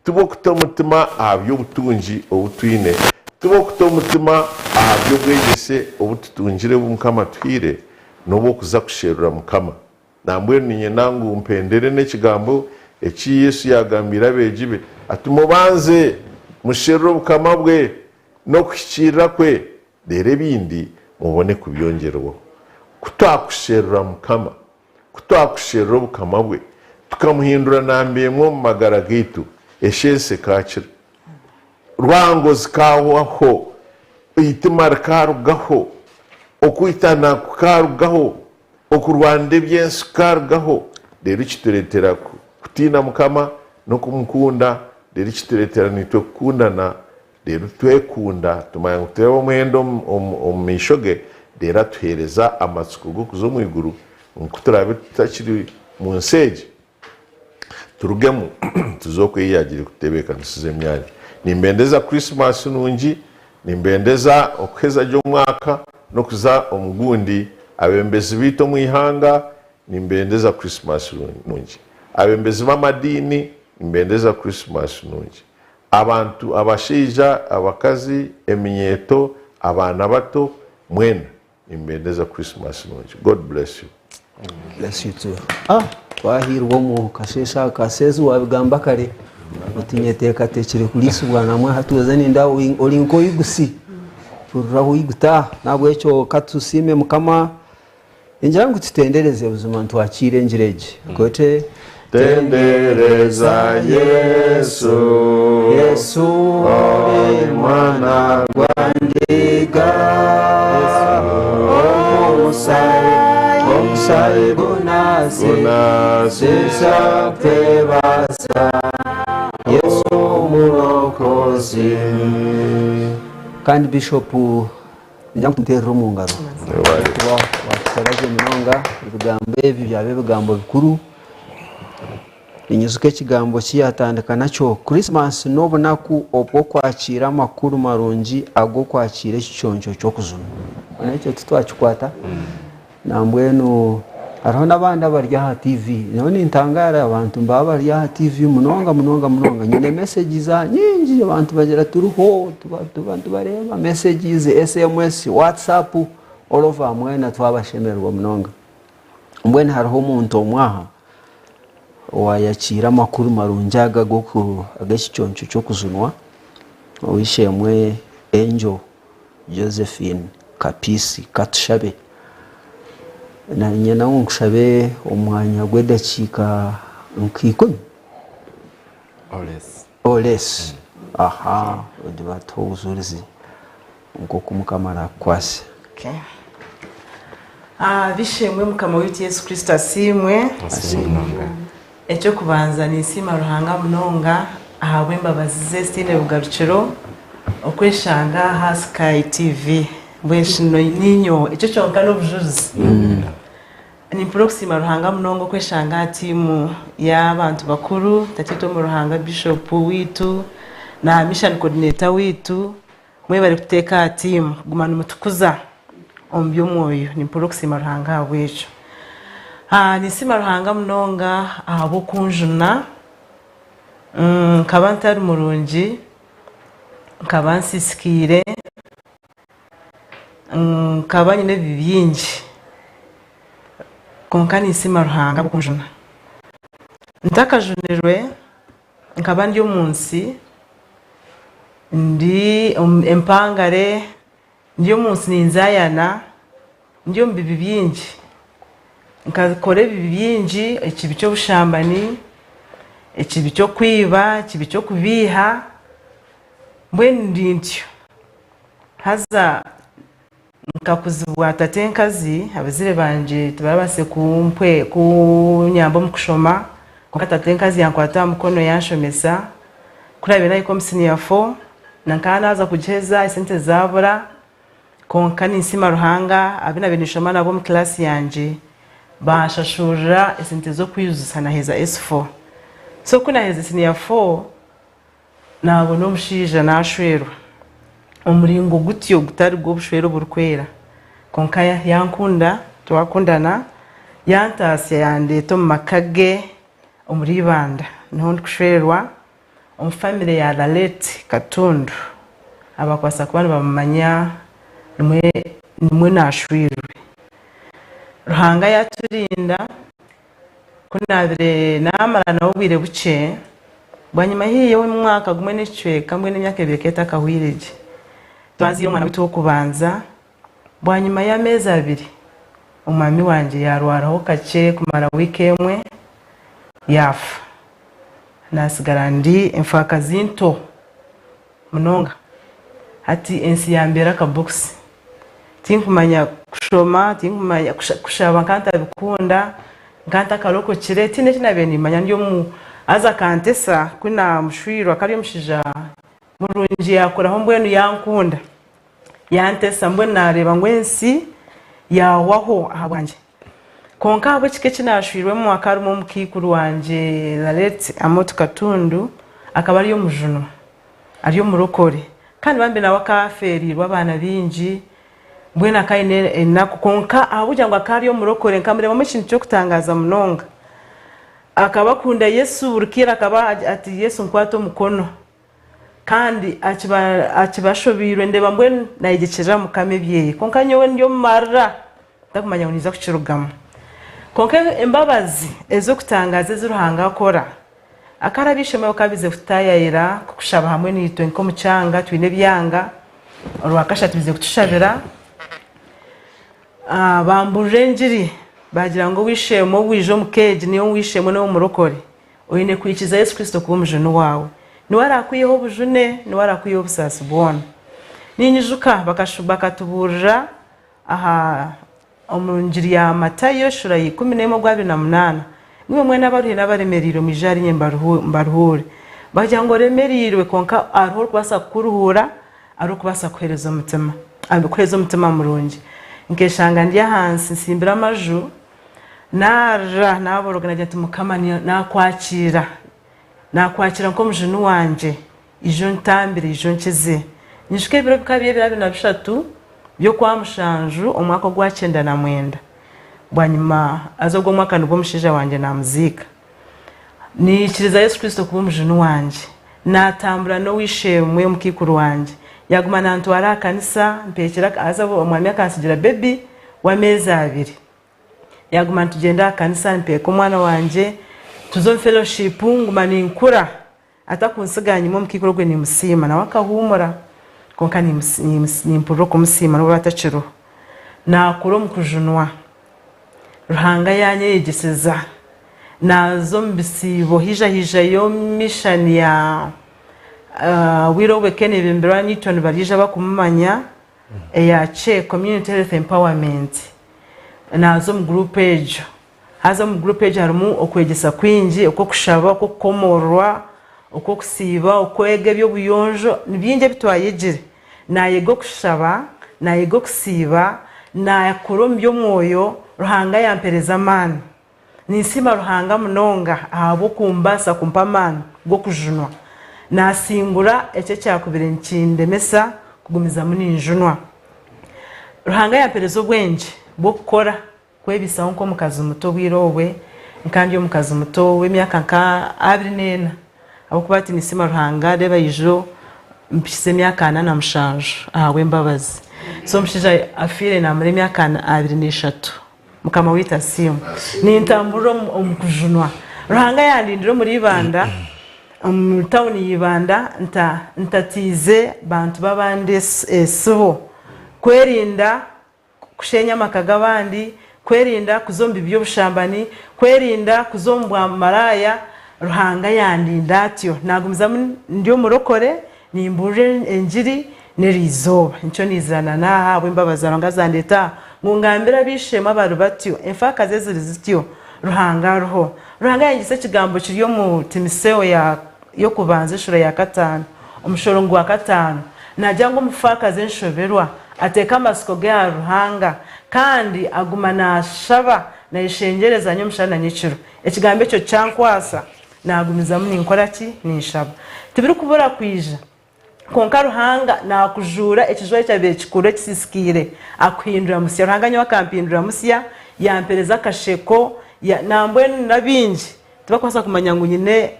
tibw'okuta omutima aha by'obutungi obu twine, tibw'okuta omutima aha by'obwegyese obu tutungire obu Mukama atuhaire, n'obw'okuza kusherura Mukama. Nambwenu niinyenda ngu mpendere n'ekigambo eki Yesu yaagambiire abeegi be ati, Mubanze musherure obukama bwe n'okuhikiirira kwe, reero ebindi mubone kubyongyerwaho. Ku twakusherura Mukama, ku twakusherura obukama bwe, tukamuhindura namba emwe omu magara gaitu, eshensi ekaakira. Rwango zikaahwaho, eitima rikaarugaho, okwitana kukarugaho, Okurwanira eby'ensi kukarugaho, reero kitureetera kutiina Mukama n'okumukunda, reero kitureetera naitwe kukundana, reero twekunda, tumanya ngu turi ab'omuhendo omu maisho ge, reero atuheereza amatsiko g'okuza omu iguru, ngu ku turaabe tutakiri mu nsi egi, Turugemu tuze oku ei yaagiire kututebeekanisiza emyanya. Nimbendeza Krisimaasi nungi, nimbendeza okuheza gye omwaka n'okuza omu gundi. Abeebembezi baitu omu ihanga, nimbendeza Krisimaasi nungi. Abeebembezi b'amadiini, nimbendeza Krisimaasi nungi. Abantu, abashaija, abakazi, eminyeeto, abaana bato, mwena, Nimbendeza Christmas nungi. God bless you.
Bless you too. Ah, twahiirwa omu kasheeshe aka seezi wabigamba kare oti nyeteekateekire kuriisibwa namwe hati oze ninda ori nk'oigusi hurira ahu oiguta nahabwekyo katusiime mukama ningira ngu tutendereze buzima nitwakiira engira egi gote
Tendereza Yesu,
Yesu
ori mwana
gwandiga omusaayi omusaayi guna.
Kunasisa twebaza Yesu omurokozi.
Kandi Bishop ningira ngu tumuteerere omu ngaro kuba watukora gye munonga ebigambo ebi byaba ebigambo bikuru. Ninyijuka ekigambo ki yatandika nakyo, Christmas n'obunaku obw'okwakiira amakuru marungi ag'okwakiira ekiconco ky'okujunwa. Ekyo titwakikwata. Nambwenu hariho n'abandi abari aha TV. Nyowe nintangaara abantu nibaba bari aha TV munonga munonga munonga. Nyine messages aha nyingi abantu bagira turiho tuba nitubareeba messages, SMS, WhatsApp all over mwena twabashemererwa munonga. Mbwenu hariho omuntu omwe aha owaayakiire amakuru marungi aga ag'ekiconco ky'okujunwa, ow'eishe-emwe Angel Josephine Kapiisi Katushabe. Naanye nawe nkushabe omwanya gw'edakiika nka ikumi or less. Aha ogye batuhe obujurizi nk'oku Mukama araakukwase.
Okay. Ah, Bishemwe Mukama waitu Yesu Kristo asiimwe.
Asiimwe munonga.
Eky'okubanza ninsiima Ruhanga munonga ahabw'embabazi ze ezitaine bugarukiro okweshanga aha Sky TV. Mbwenu shi ninyowe ekyo kyonka n'obujurizi. Nimpurira okusiima Ruhanga munonga okweshanga aha tiimu y'abantu bakuru, tataitwe omu Ruhanga Bishop waitu na Mission Coordinator waitu. Mwebare kututeeka aha tiimu kuguma nimutukuza omu by'omwoyo. Nimpurira okusiima Ruhanga ahabw'ekyo. Ninsiima Ruhanga munonga ahabw'okunjuna. Nkaba ntari murungi, nkaba nsiisikaire, nkaba nyine ebibi bingi kwonka ninsiima Ruhanga ahabw'okunjuna. Ntakajunirwe Nkaba ndi omu nsi, ndi empangare, ndi omu nsi ninzayana, ndi omu bibi bingi. Nkakora ebibi bingi, ekibi ky'obushambani, ekibi ky'okwiba, ekibi ky'okubeiha, mbwenu ndi ntyo. Haza Nkakuzibwa tatenkazi, abazaire bangye tibarabaasize kunyamba omu kushoma, kwonka tatenkazi yankwata aha mukono yanshomesa. Ku naabaire naahika omu siniya fo, nkaba naaza kugiheza esente zaabura, kwonka ninsiima Ruhanga abu naabaire ninshoma nabo omu kilaasi yangye banshashurira esente z'okwijuza naaheza S4. So ku naaherize siniya fo, Naabona omushaija naashwerwa omuringo gutyo gutari gw'obushwere oburikwera, kwonka yankunda twakundana, yantaasya yandeeta omu maka ge omuri Ibanda niho ndikushwerwa omu famire ya Laleti Katundu abakubaasa kuba nibamumanya nimwo naashwirwe. Ruhanga yaaturinda. Ku naabaire naamara nawe obwire bukye, bwanyima haihi y'omwaka gumwe n'ekicweka mbwenu emyaka ebiri ekaba etakahweire gye, twazaire omwana waitu w'okubanza. Bwanyima y'ameezi abiri, omwami wangye yaarwaraho kakye kumara wiiki emwe, yaafa. Naatsigara ndi enfaakazi nto munonga. Hati ensi yambeera akabokisi. Tinkumanya kushoma, tinkumanya kushaba nkaba ntabikunda, nkaba ntakarokokire, tihaine eki naabaire nimmanya ndi omu haza akantesa ku naamushwirwe akaba ari omushaija murungi yaakuraho mbwenu yankunda, yantesa mbwenu naareeba ngu ensi yaahwaho ahabwangye. Kwonka ahabw'ekika eki naashwirwemu hakaba harimu omukaikuru wangye Lareti Amooti Katundu akaba ari omujunwa. Ari omurokore kandi bambi nawe akaba afeereirwe abaana baingi mbwenu akaba aine enaku kwonka ahabw'okugira ngu akaba ari omurokore nkamureebamu ekintu ky'okutangaaza munonga. Akaba akunda Yesu buri kaire akaba ati Yesu nkwata omukono kandi akiba ashobeirwe ndeeba mbwenu nayegyekyerera Mukama ebyeye kwonka nyowe ndi omu marira ntakumanya ngu ninza kukirugamu. Kwonka embabazi ez'okutangaaza ezi Ruhanga akora Akare ab'eishe-emwe bakaba baizire kututaayayira kushaba hamwe naitwe nk'omu kyanga twine ebyanga. Orwakashatu baizire kutushabira bamburira engiri baagira ngu ow'eishe-emwe owaija omu ka egi niiwe ow'eishe-emwe niiwe omurokore oine kwikiriza Yesu Kristo kuba omujuni waawe. Niwe araakwiheho obujune, niwe araakwiheho obusaasi bwona. Ninyijuka bakatubuurira aha. Omu ngiri ya Matayo eshura ya 11 ogwa 28, Imwe mwena abaruhire n'abaremereirwe mwije ahari nye mbaruhuure. Bagira ngu oremereirwe kwonka hariho orikubaasa kukuruhuura, hariho orikubaasa kukuheereza omutima, kukuheereza omutima murungi. Nkeshanga ndi ahansi ntsimbire amaju, naarira naaboroga naagira nti Mukama naakwakiira, naakwakiira nk'omujuni wangye, ija ontambire, ija onkize. Nyijuka ebiro bikaba biri ebiro 23 by'Okwamushanju omwaka ogwa 99. Bwanyima haza ogwo mwaka nibwo omushaija wangye naamuziika. Niikiriza Yesu Kristo kuba omujuni wangye. Naatambura n'ow'eishe-emwe omukaikuru wangye. Yaaguma naantwara aha kanisa, mpeekyera haza omwami akantsigira bebi w'ameezi abiri. Yaaguma nitugyenda aha kanisa mpeeka omwana wangye, tuza omu fellowship nguma ninkura. Atakuntsiga nyima omukaikuru ogwe nimusiima nawe akahuumura kwonka nimpurira okumusiima nobu atakiriho. Naakura omu kujunwa Ruhanga yanyeyegyeseza naaza omu bisiibo haija haijayo mishani ya obwire obu ekaba neebembirwa Newton Baryaija abakumumanya eya CHE, Community Health Empowerment, naaza omu guruupu egyo. Haza omu guruupu egyo harimu okwegyesa kwingi okw'okushaba, okw'okukomoororwa, okw'okusiiba, okwega eby'obuyonjo, ni bingi ebi twayegire. Naayega okushaba, naayega okusiiba, naakura omu by'omwoyo, Ruhanga yaampereza amaani. Ninsiima Ruhanga munonga ahabw'okumbaasa kumpa amaani g'okujunwa. Naasingura ekyo ekyakubire nikindemesa kugumizamu ninjunwa. Ruhanga yaampereza obwengye bw'okukora. Kwebisaho nk'omukazi muto obwire obwe, nka ndi omukazi muto w'emyaka nka 24, ahabw'okuba hati ninsiima Ruhanga reeba ijo mpikize emyaka 47 ahabw'embabazi. So omushaija afiire namara emyaka 23. Mukama waitu asiimwe. Nintamburira omu kujunwa. Ruhanga yandindira omuri Ibanda, omu tawuni ya Ibanda ntatiize bantu b'abandi esibo. Kwerinda kushenya amaka g'abandi, kwerinda kuza omu bibi by'obushambani, kwerinda kuza omu bwamaraaya, Ruhanga yandinda atyo. Nagumizamu ndi omurokore, nimbuurira engiri n'eriizooba. Nikyo niizira na n'aha ahabw'embabazi za Ruhanga zandeeta aha ngu ngambire ab'eishe-emwe abari batyo, enfaakazi eziri zityo, Ruhanga ariho. Ruhanga yanyegyesa ekigambo kiri omu Timiseo ya y'okubanza eshura ya kataano, omushorongo gwa kataano, naagira ngu omufaakazi enshoberwa ateeka amatsiko ge ahari Ruhanga kandi aguma naashaba naayeshengyereza nyomushana na nyekiro. Ekigambo ekyo kyankwasa, naagumizamu ninkora ki? Ninshaba. Tibirikubura kwija. Kwonka Ruhanga naakujuura ekijwaro ekyabaire kikuru ekisiisikaire, akuhindura musya. Ruhanga nyowe akampindura musya, yampereza akasheko, nambwenu na baingi tibarikubaasa kumanya ngu nyine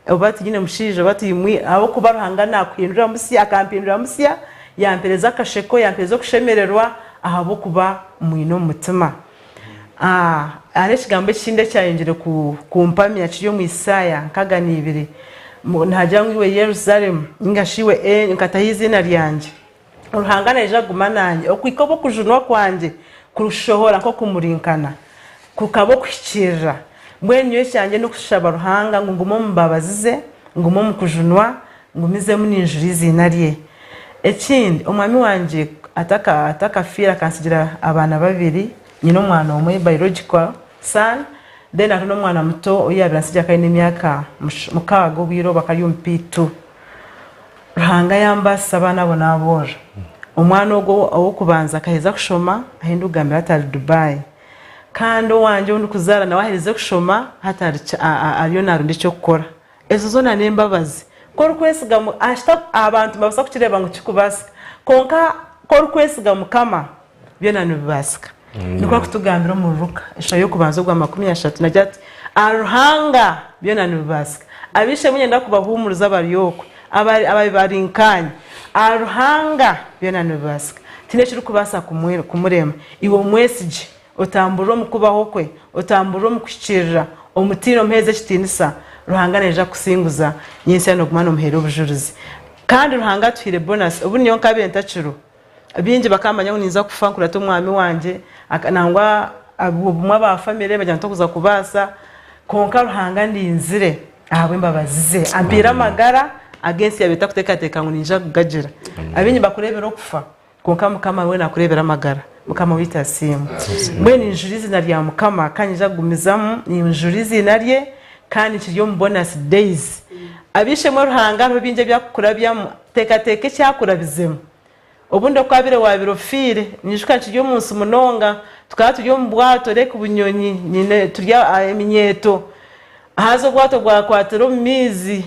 oba tinyine mushaija oba timwi ahabw'okuba Ruhanga naakuhindura musya, akampindura musya, yampereza akasheko, yampereza okushemererwa ahabw'okuba mmwine omu mutima. Hariho ekigambo ekindi ekyayongyire kumpamya kiri omu Isaaya nkaga n'ibiri. Nihagira ngu iwe Yerusaalemu, nainga shi iwe nkataho eiziina ryangye, Ruhanga naija kuguma naanye okuhika obu okujunwa kwangye kurishohora nk'okumurinkana, kukaba okuhikiirira. Mbwenu nyowe ekyangye n'okushaba Ruhanga ngu ngume omu mbabazi ze, ngume omu kujunwa, Ngumizemu ninjura eiziina rye. Ekindi, omwami wangye atakafiire akantsigira abaana babiri, nyine omwana omwe biological son, then hariho n'omwana muto ou yaabaire antsigira akaba aine emyaka mukaaga obwire obwo akaba ari omu P2. Ruhanga yambaasisa abaana abo naaboora. Omwana ogwo ow'okubanza akaheza kushoma ahu ndikugambira hati ari Dubai. Kandi owangye ou ndikuzaara nawe aherize kushoma hati ariyo naaronda eky'okukora. Ezo zoona n'embabazi. Ku orikwesiga Mu, ashita abantu nibabaasa kukireeba ngu tikikubaasika. Kwonka ku orikwesiga Mukama, byona nibibaasika. Nikwo arikutugambira omuri Luka eshuura y'okubanza ogwa 30 naagira ati, Ahari Ruhanga byona nibibaasika. Ab'eishe-emwe niinyenda kubahuumuriza abari okwe, abari ababi bari nkaanye. Ahari Ruhanga byona nibibaasika. Tihaine ekirikubaasa kumurema. Iwe omwesigye. Otamburire omu kubaho kwe, otamburire omu kuhikiirira, omutiine omuheereze ekitiinisa, Ruhanga naija kukusinguza nyentsya noguma nomuheera obujurizi. Kandi Ruhanga atuhaire bonus, obu nyowe nkabaire ntakiriho, baingi bakamanya ngu ninza kufa nkurate omwami wangye, nangwa obumwe aba family bagira ngu tokuza kubaasa, kwonka Ruhanga andinzire ahabw'embabazi ze, ampaire amagara agu ensi yaabaire etakuteekateeka ngu ninza kugagira. Abaingi nibakureebera okufa, kwonka Mukama we nakureebera amagara. Mukama waitu asiimwe. Mbwenu ninjura eiziina rya Mukama kandi niinyija kugumizamu ninjura eiziina rye kandi nkiri omu bonus days. Ab'eishe-emwe Ruhanga hariho bingi ebi arikukurabyamu, teekateeka eki akurabizemu. Obundi oku wabaire wabaire ofiire, ninyijuka nkiri omu nsi munonga, tukaba turi omu bwato Lake Bunyonyi nyine turi eminyeeto, haza obwato bwakwatira omu maizi,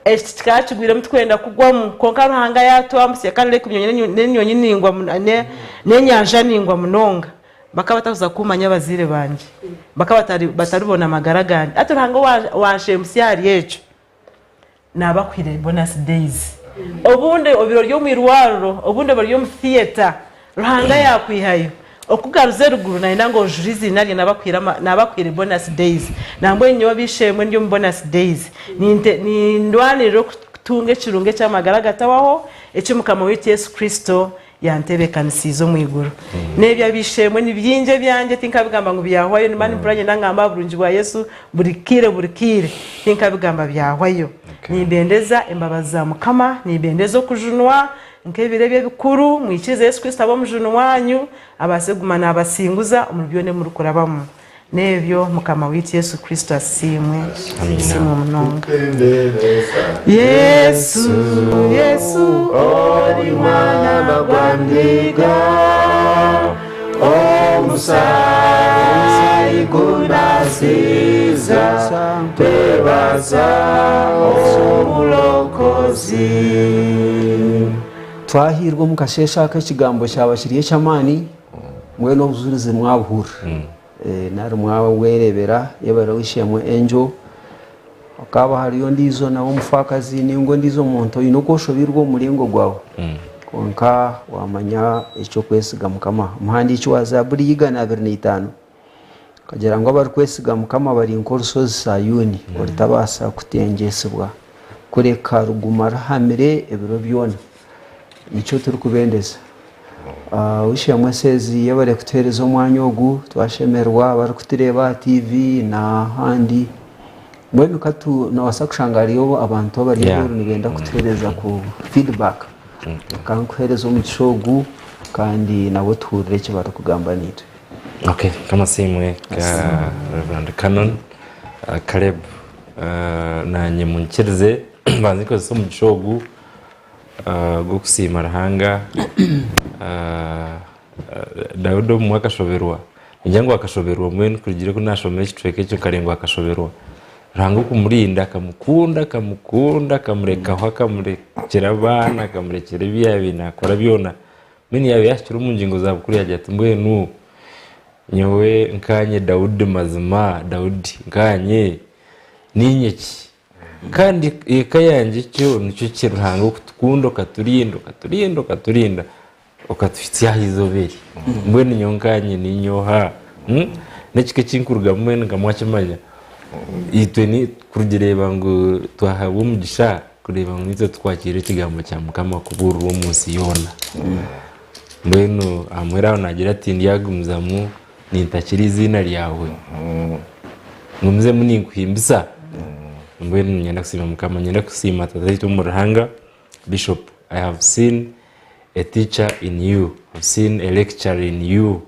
Ekiti kikaba kigwiremu tikwenda kugwamu, kwonka Ruhanga yaatwambusya kandi Lake Bunyonyi n'enyonyi ningwa n'enyanja ningwa munonga. Bakaba batakuza kumanya abazaire bangye. Bakaba bataribona magara gangye. Hati Ruhanga owaanshembusya ahari ekyo, naaba akuhaire bonus days. Obundi obaire ori omu irwariro, obundi obaire ori omu theatre, Ruhanga yaakwihayo. Okugaruza eruguru nayenda ngu ojure eiziina rye naaba akuhaire bonus days. Nambwenu nyowe ab'eishe-emwe ndi omu bonus days. Nindwanirira okutunga ekirungo eky'amagara agatahwaho eki Mukama waitu Yesu Kristo yantebeekanisiize omu iguru. N'ebyo ab'eishe-emwe ni bingi ebyangye tinkabigamba ngu byahwayo nimba nimpurira niinyenda ngambe aha burungi bwa Yesu buri kaire buri kaire tinkabigamba byahwayo. Nimbendeza embabazi za Mukama, nimbendeza okujunwa. Nk'ebiro ebi ebikuru, mwikirize Yesu Kristo abe Omujuni wanyu, abaase kuguma naabasinguza omuri byona ebi murikurabamu. N'ebyo, Mukama waitu Yesu Kristo asiimwe. Asiimwe munonga. Yesu, Yesu,
Ori mwana gwa ndiga, omusaayi gunasiza, twebaza omulokozi.
Twahiirwe omu kasheeshe aka ekigambo kyaba kiri eky'amaani, mbwenu obujurizi mwabuhurira nari mwabwereebera yebare ow'eishe-emwe Angel. Hakaba hariyo ondiijo nawe omufaakazi nainga ondiijo muntu oine oku oshobeirwe omu muringo gwawe kwonka waamanya eky'okwesiga Mukama. Omuhandiiki wa Zaaburi 125 akagira ngu abarikwesiga Mukama bari nk'orushozi Saayuuni orutabaasa kutengyetsibwa, kureka ruguma ruhamire ebiro byona. Nikyo turikubendeza. Ow'eishe-emwe Sezi yebare kutuheereza omwanya ogu, twashemererwa abarikutureeba aha TV n'ahandi. Mbwenu ka noobaasa kushanga hariyo abantu abari aheeru nibenda kutuheereza ku feedback. Ka nkuheereze omugisha ogu kandi nabo tuhurire eki barikugamba naitwe.
Okay, Mukama asiimwe ka Reverend Canon Caleb nanye munyikirize mbanze nkozese omugisha ogu gw'okusiima Ruhanga. Daudi obumwe akashoberwa, ningira ngu akashoberwa mbwenu kurugiirira oku naashoma ekicweka ekyo nkareeba ngu akashoberwa. Ruhanga okumurinda akamukunda akamukunda akamurekaho akamurekyera abaana akamurekyera ebi yaabaire naakora byona. Mbwenu yaaba yaahikire omu ngingo za bukuru yaagira ati mbwenu nyowe nkaanye Daudi mazima Daudi nkaanye niinye ki? Kandi eka yangye ekyo nikyo ki Ruhanga okutukunda okaturinda okaturinda okaturinda okatuhitsya aha izooba eri. Mbwenu nyowe nkaanye niinye oha? N'ekika eki nkurugamu mbwenu nka mwakimanya. Itwe ni kurugireeba ngu twahabwa omugisha kureeba ngu naitwe tukwakiire ekigambo kya Mukama kubuurirwa omu nsi yoona. Mbwenu aha muheru aho naagira ati ndyagumizamu nintakira eiziina ryawe, ngumizemu ninkuhimbisa. Mbwenu niinyenda kusiima Mukama, niinyenda kusiima Tataitwe omuri Ruhanga, Bishop, I have seen a teacher in you, I've seen a lecturer in you,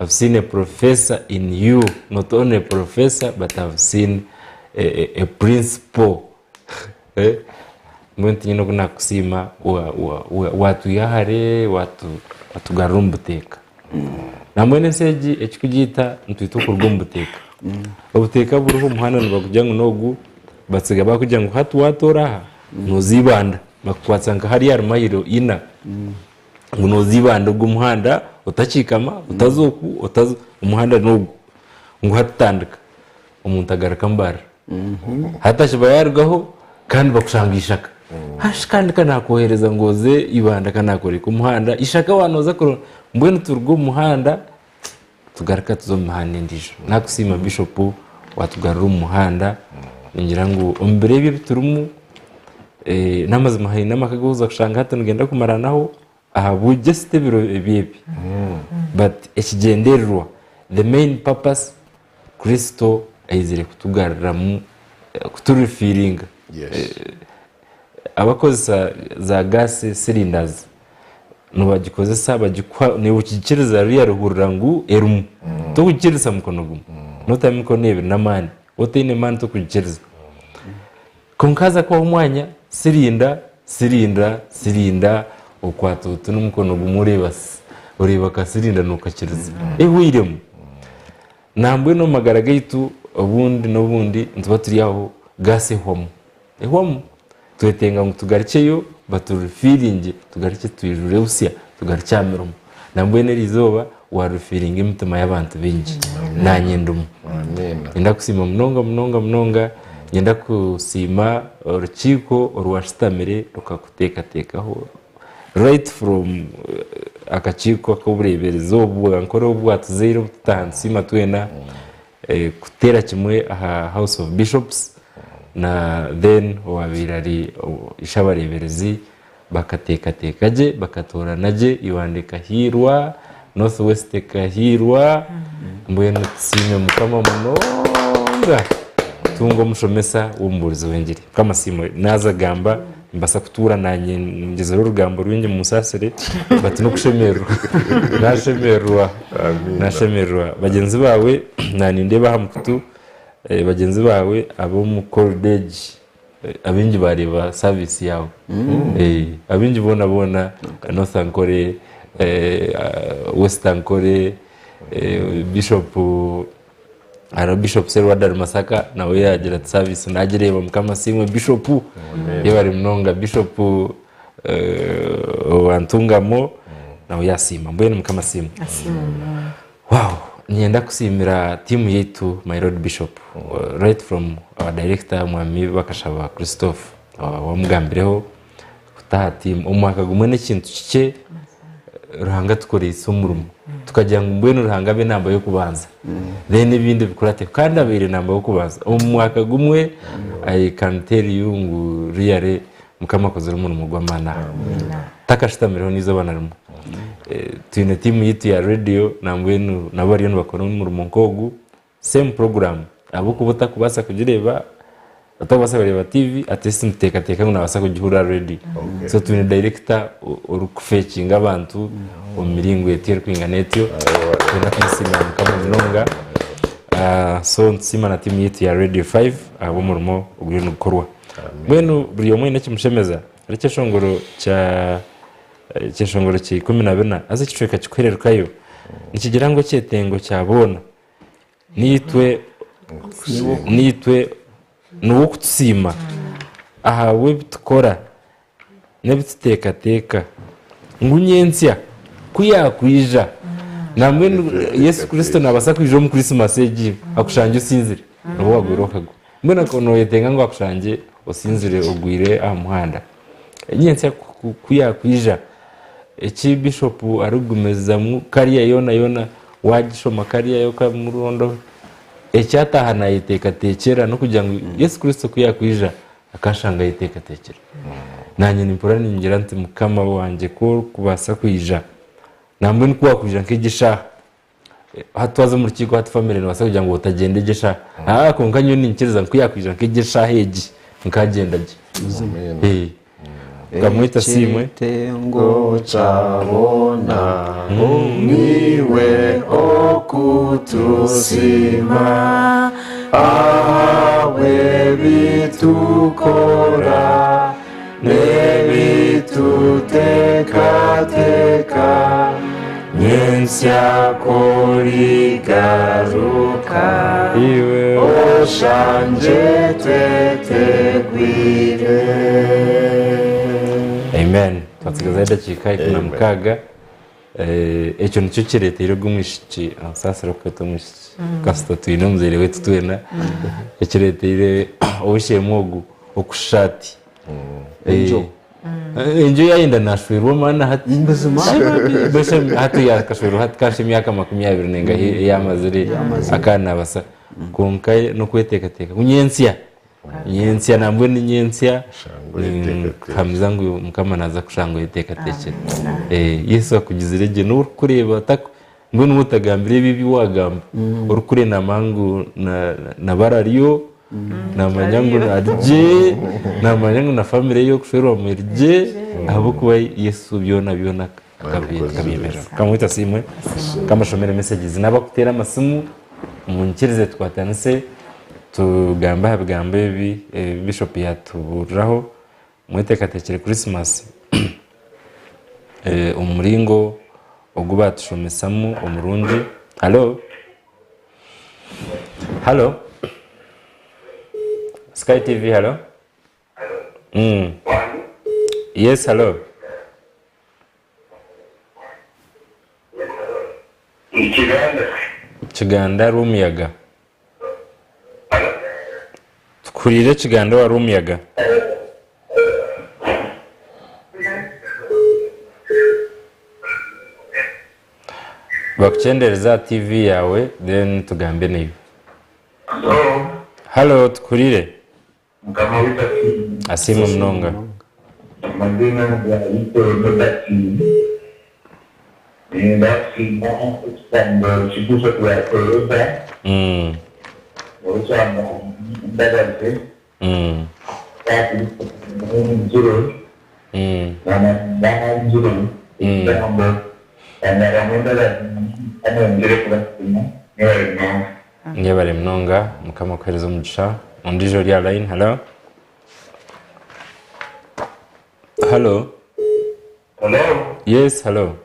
I've seen a professor in you, not only a professor but I've seen a principal. Mbwenu tinyine oku nakusiima watwiha hare watugarura omu buteeka. Nambwenu ensi egi ekikugiita nitwita okuruga omu buteeka. Obuteeka buriho omuhanda nibakugira ngu nogu batsiga bakugira ngu hati watoora aha noza Ibanda bakukwatsa nka hariya ahari mayiro ina ngu noza Ibanda ogu omuhanda otakiikama otaza oku otaza omuhanda nogu ngu hati tandika omuntu agaruka Mbarara. Hati akiba yarugaho kandi bakushanga ishaka. Hashi kandi ka nakwohereza ngu oze Ibanda ka nakworeka omuhanda, ishaka waaba nooza kuronda mbwenu turuge omu muhanda tugaruka tuze omu mihanda endiijo. Nakusiima Bishop watugarura omu muhanda, ningira ngu omu biro ebi ebiturimu n'amazima haine amaka agu orikuza kushanga hati nigenda kumaranaho ahabwa just ebiro ebi ebi but ekigyendererwa the main purpose Kristo aizire kutugaruramu, kuturifiringa. Abakozesa za gas cylinders. Nibagikozesa bagikuha naiwe okigikiriza ruriya ruhurira ngu erimu. Tokugikirisa mukono gumwe, notamu emikono ebiri n'amaani. Waaba otaine maani tokugikiriza. Kwonka haza kubaho omwanya, sirinda, sirinda, sirinda, okwata oti n'omukono gumwe oreeba oreeba akasirinda nookakiriza. Ehweiremu. Nambwenu omu magara gaitu obundi n'obundi nituba turi aho gaasi ehwamu. Ehwamu. Twetenga ngu tugarukyeyo baturifiiringye, tugarukye twijure busya, tugarukye aha mirimo. Nambwenu eri izooba waarifiiringa emitima y'abantu baingi. Naanye ndimu. Niinyenda kusiima munonga munonga munonga. Niinyenda kusiima orukiiko orwashutamire rukakuteekateekaho right from akakiiko ak'obureeberezi obu bwankore obu bwatuzaire obu tutaaha nitusiima twena kuteera kimwe aha House of Bishops na then owabaire ari ishabareeberezi bakateekateeka gye bakatoorana gye Ibanda ekahiirwa, North West ekahiirwa mbwenu tusiime Mukama munonga kutunga omushomesa w'omubuurizi w'engiri. Mukama asiimwe naaza kugamba Nimbaasa kutuura naanye ngyezire orugambo rwingi munsaasire but n'okushemererwa nashemererwa nashemererwa bagyenzi baawe nanindeeba aha mukutu bagyenzi baawe ab'omu college abaingi baareeba service yaawe abaingi boona boona North Ankole, West Ankole, Bishop Hariho Bishop Serwadda ari Masaka nawe yagira ati service nagireeba Mukama asiimwe Bishop yebare munonga Bishop owa Ntungamo nawe yasiima mbwenu Mukama asiimwe. Wow niinyenda kusiimira tiimu yaitu my lord Bishop right from our director Mwami Bakashaba Christophe wamugambireho kutaha tiimu omwaka gumwe n'ekintu kikye Ruhanga atukoreise omurimo tukagira ngu mbwenu Ruhanga abe enamba y'okubanza then ebindi bikurateho kandi abaire enamba y'okubanza omu mwaka gumwe I can tell you ngu really Mukama akozire omurimo gw'amaani aha takashutamireho n'eizooba na rimwe twine tiimu yaitu ya radio nambwenu nabo bariyo nibakora omurimo nk'ogu Same program ahabw'okuba otakubaasa kugireeba otakubaasa kureeba TV at least nituteekateeka ngu naabaasa kugihurira aha radio. So twine director orikufekinga abantu omu miringo etyo erikwingana etyo. Twine kumusiimira Mukama munonga. So nitusiima na tiimu yaitu ya Radio 5 ahabw'omurimo oguriyo nigukorwa. Mbwenu buri omwe aine ekimushemeza. Hariho ekyeshongoro kya ekyeshongoro kya 14 haza ekicweka kikuhererukayo nikigira ngu ekyetengo kya boona Naitwe naitwe niwe okutusiima ahabw'ebi tukora n'ebi tuteekateeka ngu nyentsya ku yaakwija nambwenu Yesu Kristo naabaasa kwija omu Krisimasi egi akushangye osinzire oba waagwire okagwa. Mbwenu nooyetenga ngu akushangye osinzire ogwire aha muhanda. Nyentsya ku yaakwija eki bishopu arikugumizamu kariya yoona yoona waagishoma kariya okamurondaho eki ataaha naayeteekateekyera n'okugira ngu Yesu Kristo ku yaakwija akashanga ayeteekateekire. Naanye nimpurira ningira nti Mukama wangye ku orikubaasa kwija nambwenu ku waakwija nk'egi eshaaha Hati twaza omu rukiiko hati famire nebaasa kugira ngu otagyenda egi eshaaha. Aa kwonka nyowe niinyikiriza ngu ku yaakwija nk'egi eshaaha egi nkagyenda gye. Eh, Nkamweta Asiimwe.
Ekyetengo kya boona
Niwe okutusiima ahabw'ebitukora N'ebituteekateeka nyentsya ku origaruka,
Iwe
oshangye twetegwire.
Amen. Twatsigazaho edakiika 16. Eh, ekyo nikyo kireeteire ogwo omwishiki ansaasire okukweta omwishiki kasita twine omuzaire waitu twena ekireeteire ow'eishe-emwe ogu okushusha ati
Enjo.
Eh, enjo yayenda nashwerwa omwana hati
Buzima.
Mbwenu hati yakashwerwa hati kasha emyaka 20 nengahi eyamazire akaba nabasa kwonka n'okweteekateeka ngu nyentsya nyentsya nambwenu nyentsya
Shangwe oyeteekateekye.
hamiza ngu mukama naza kushanga oyeteekateekire Eh, yesu akugizire gye n'obu orikureeba ataku mbwenu waaba otagambire ebi ebi waagamba orikureeba naamanya ngu na bararyo naamanya ngu ari gye naamanya ngu na famire ye y'okushwerwamu eri gye ahabw'okuba yesu byona byona Akabyemerera. Mukama waitu asiimwe. Mukama ashomere messages n'abakuteera amasimu munyikirize tukwatanise tugambe aha bigambo ebi ebi Bishop yatubuuriraho. Mweteekateekyere Christmas omu muringo ogu baatushomesamu omurungi. Halo? Halo? Sky TV, halo? Yes, halo?
Kiganda.
Kiganda Rw'omuyaga. Tukuhuriire Kiganda owa Rw'omuyaga. Bakukyendereze aha TV yaawe then tugambe naiwe.
Hello.
Halo, tukuhuriire.
Mukama waitu asiimwe.
Asiimwe munonga.
Amazina gaitwe Robert. Niinyenda kusiima ekigambo eki Bishop yaatuheereza orikushanga Mbabazi kandi Ngire na Ngire ekigambo kyangaramu embabazi kandi nyongyere kubasiima mwebare munonga.
Yebare munonga mukama akuhereze omugisha. Ondijo ori aha line hello. Hello.
Hello.
Yes, hello.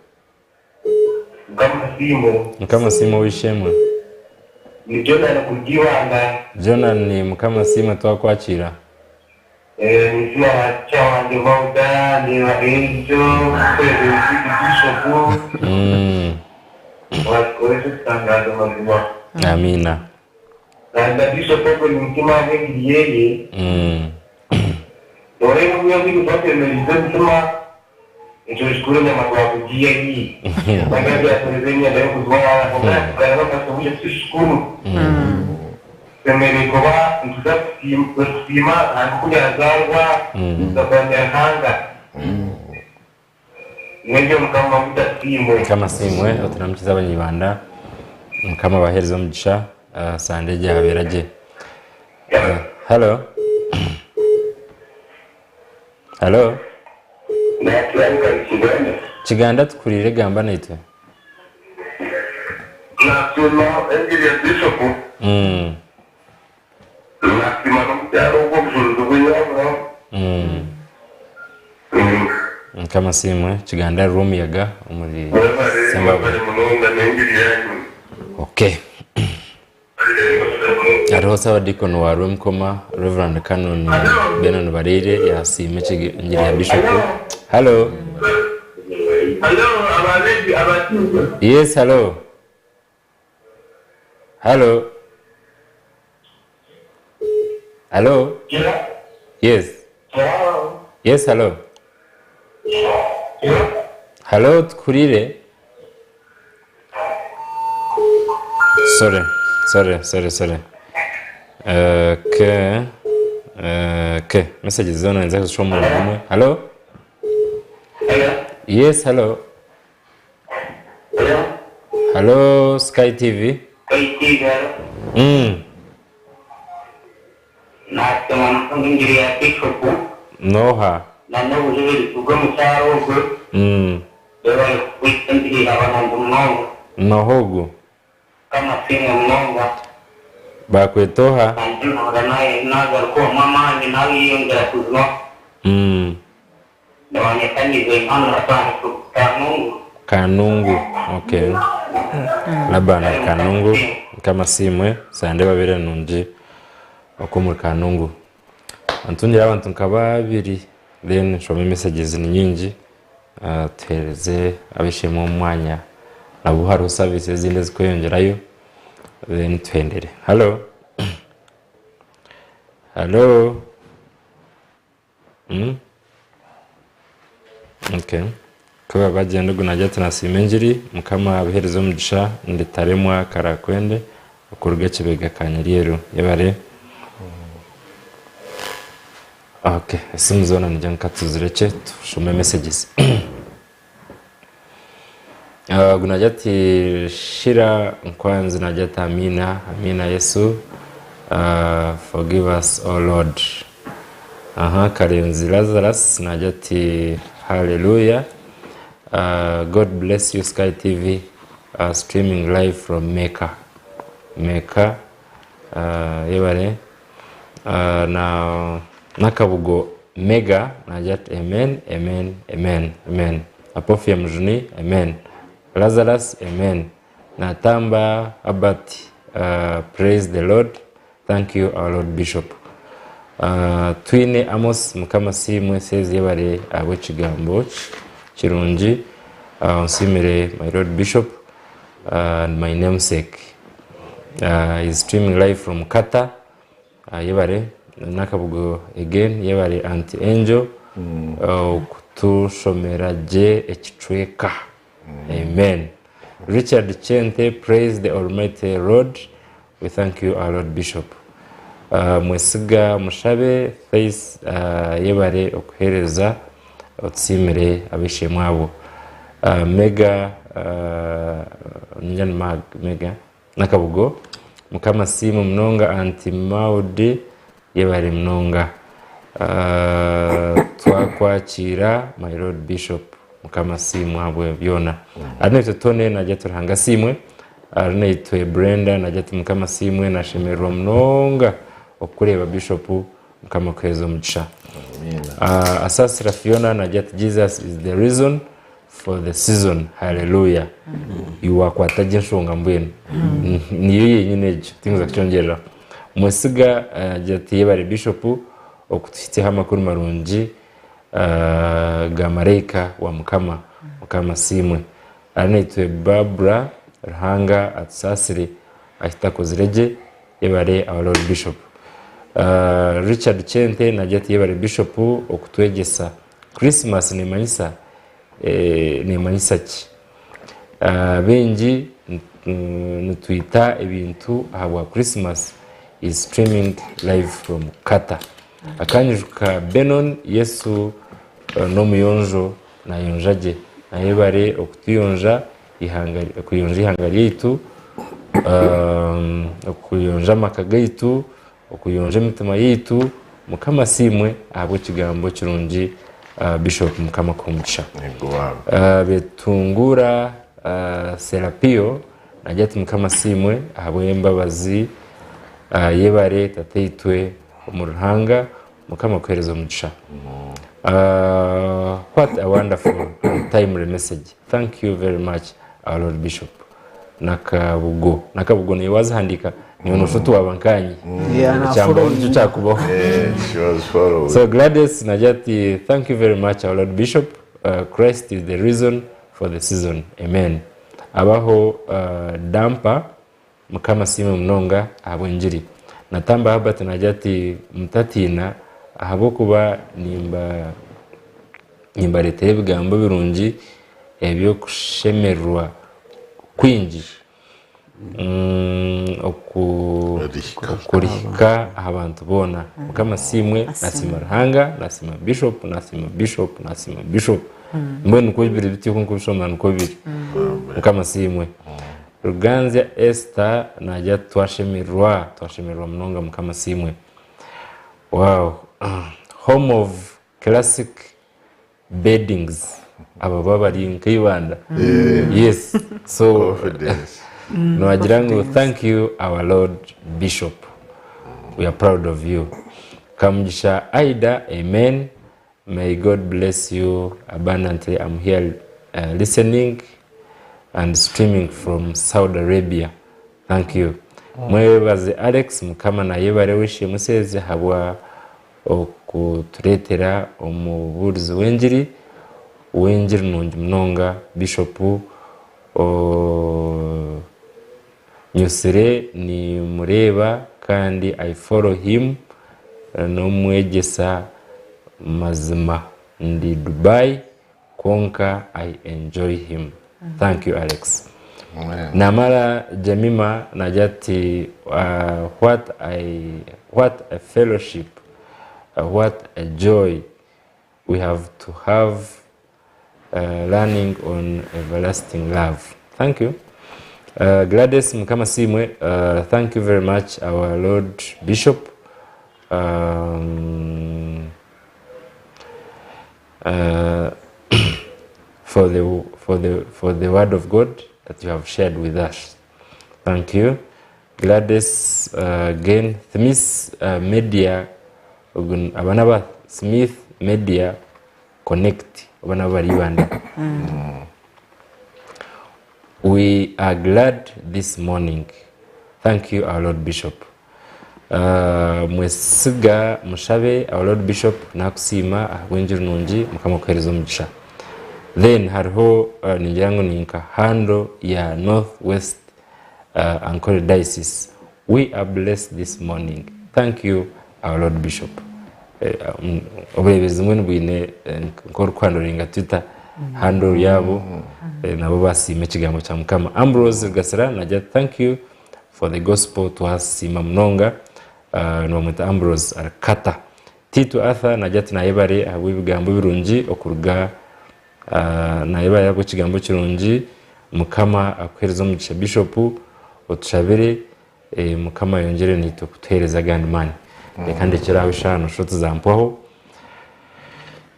Mukama asiimwe.
Mukama asiimwe ow'eishe-emwe.
Ni Jonan kuruga Ibanda.
Jonan Mukama asiimwe twakwakira.
Eh, Nisima cha wanje Mauda, ni wa Angel, President Bishop. Wakoresa kutangaza mazima.
Amiina.
Nanga Bishop ogwo ni mutima w'engiri yeye. Noreeba obu yabaire twasemerize omutima, ekyo kikuru enyama twakugiiya haihi. Nanga yakoreze emyenda y'okujwara, kwonka yatugara bakashoboire kukishukuru. Tusemeriire kuba nituza kusiima ahabw'oku yazaarwa, nituza kuramya Ruhanga. N'ebyo Mukama waitu asiimwe.
Mukama asiimwe oturamukize abanyibanda mukama abahereze omugisha sande egyo yabeera gye. Hello. Hello. Kiganda tukuriire gamba naitwe.
Nasiima engiri ya Bishop. Nasiima n'omukyara ogwo obujurizi obu yaabura.
Mukama asiimwe Kiganda Rwomuyaga omuri
Mwebare
Sembabule.
mwebare munonga n'engiri yanyu.
Okay. Hariho Saabadiikoni wa Rwemukoma Rev Canon Benon Baraire yasiima engiri ya Bishop. Hallo.
Hallo abareebi abakiize.
Yes, hallo. Hallo. Hallo. Yes. Yes, hallo. Hallo, tukurire. Sorry, sorry, sorry, sorry. Okay. Okay. Messages zoona ninza kuzishoma omu muringo gumwe. Hallo. Yes, hello. Hello, Sky TV.
Naasiima munonga engiri ya Bishop
Noha.
na n'obujurizi bw'omukyara ogwo webare kuhwita engiri yaaba nungi munonga.
Noha ogu?
Mukama asiimwe munonga.
Bakweta oha?
Kandi nahurira nagaruka omu amaani nawe yeyongyera kujwa. Nibanyeta Nizeyimana Laban Kanungu.
Kanungu, okay. Laban Kanungu, Mukama asiimwe, sande ebabeere nungi okwo omuri Kanungu. Ntungire abantu nka babiri then nshome messages ni nyingi tuhereze ab'eishe-emwe omwanya nabo hariho service ezindi ezikweyongyerayo then tuhendere. Hallo? Hallo? Mm? Okay. Kuba bagyenda ogu nagira ati nasiima engiri mukama abahereze omugisha ndi Taremwa Karakwende okuruga Kibega Kanyaryeru yebare. Okay, esimu zoona nigira ngu katuzirekye tushome messages. Ogu nagira ati Shira Nkwanzi nagira ati Amiina, Amiina Yesu, forgive us O Lord. Aha, Karenzi Lazarus nagira ati Hallelujah. God bless you Sky TV streaming live from Mecca Mecca yebare na Nakabugo Mega nagira ati amen amen amen amen Apofia Mujuni amen Lazarus amen Natamba Herbert praise the Lord Thank you our Lord Bishop. Twine Amos Mukama asiimwe seezi yebare ahabw'ekigambo kirungi. Onsiimire my Lord Bishop and my namesake. Is streaming live from Qatar. Yebare Nakabugo again yebare Auntie Angel okutushomera gye ekicweka. Amen. Richard Chente praise the almighty Lord we thank you our Lord Bishop. Mwesiga Mushabe Faith yebare okuhereza otusiimire ab'eishe-emwe abo. Mega ningira ni Mag Mega Nakabugo Mukama asiimwe munonga Auntie Maud yebare munonga. Twakwakiira my Lord Bishop Mukama asiimwe ahabwa byona. Arinaitwe Tony nagira ati Ruhanga asiimwe. Arinaitwe Brenda nagira ati Mukama asiimwe nashemererwa munonga okukureeba Bishop Mukama akuheereze omugisha. Asasira Fiona nagira ati Jesus is the reason for the season hallelujah iwe wakwata gye enshonga mbwenu niyo yenyine egyo tinkuza kukyongyereraho Mwesiga agira ati yebare Bishop okutuhitsyaho amakuru marungi ga maraika wa Mukama Mukama asiimwe Arinaitwe Barbra Ruhanga atusaasire ahitakozire gye yebare our Lord Bishop Richard Kyente nagira ati yebare Bishop okutwegyesa Christmas nemanyisa nemanyisa ki? Baingi nitwita ebintu ahabwa Christmas is streaming live from Qatar. Akanyijuka Benon Yesu n'omuyonjo nayonja gye nayebare okutuyonja okuyonja eihanga ryaitu, okuyonja amaka gaitu, Okuyonja emitima yaitu. Mukama asiimwe ahabw'ekigambo kirungi Bishop Mukama akuhe omugisha. Betunguura Serapio nagira ati Mukama asiimwe ahabw'embabazi yebare tataitwe omu Ruhanga Mukama akuhereze omugisha. What a wonderful and timely message. Thank you very much our Lord Bishop. Nakabugo Nakabugo niiwe wazihandiika niiwe noshusha oti waaba nkaanye
Yeah, na
ekyambaho
following.
nikyo kyakubaho
Eh, she was following.
So Gladys nagira ati thank you very much our Lord Bishop Christ is the reason for the season amen abaho Dampa Mukama asiimwe munonga ahabw'engiri Natamba Herbert nagira ati mutatiina ahabw'okuba nimba nimbareetera ebigambo birungi eby'okushemererwa kwingi okurihika aha bantu boona. Mukama asiimwe, nasiima Ruhanga, nasiima Bishop, nasiima Bishop, nasiima Bishop. Mbwenu nikwo biri bityo oku nkubishoma nikwo biri. Mukama asiimwe. Ruganzya Esther nagira ati twashemererwa, twashemererwa munonga Mukama asiimwe. Wow. Home of classic beddings aba baba bari nk'eibanda yes so
Confidence.
nobagira ngu thank you our lord bishop we are proud of you kamugisha aida amen may god bless you abundantly i'm here listening and streaming from saudi arabia thank you mwebaze alex mukama nayebare wishimwe sezi habwa Okutureetera omubuurizi w'engiri w'engiri nungi munonga Bishop Nyosire nimureeba kandi I follow him n'omwegyesa mazima ndi Dubai kwonka I enjoy him thank you Alex. Namara Jemima nagira ati what I what a fellowship what a joy we have to have learning on everlasting love thank you Gladys Mukama asiimwe thank you very much our Lord Bishop for the, for the, for the word of God that you have shared with us. Thank you. Gladys again, Smith Media, ogu aba n'aba Smith Media Connect oba nabo bari Ibanda. We are glad this morning. Thank you our Lord Bishop. Uh, mwesiga mushabe our Lord Bishop nakusiima ahabw'enjiri nungi mukama akuhereze omugisha. Then hariho uh, ningira ngu ninka handle ya North West uh, Ankole Diocese. We are blessed this morning. Thank you our Lord Bishop. Eh, um, obureeberezi mbwenu bwine eh, nk'orikuhandoringa Twitter handle yaabo eh, nabo basiima ekigambo kya Mukama. Ambrose Rugasira nagira ati, thank you for the gospel twasiima munonga. Uh, nibamweta Ambrose Arikata. Tito Arthur nagira ati nayebare ahabw'ebigambo birungi okuruga Nayebare ahabw'ekigambo kirungi Mukama akuhereze omugisha Bishop otushabire Mukama ayongyere naitwe kutuhereza agandi maani. Reka ndekyere aho eshaaha noshusha oti zampwaho.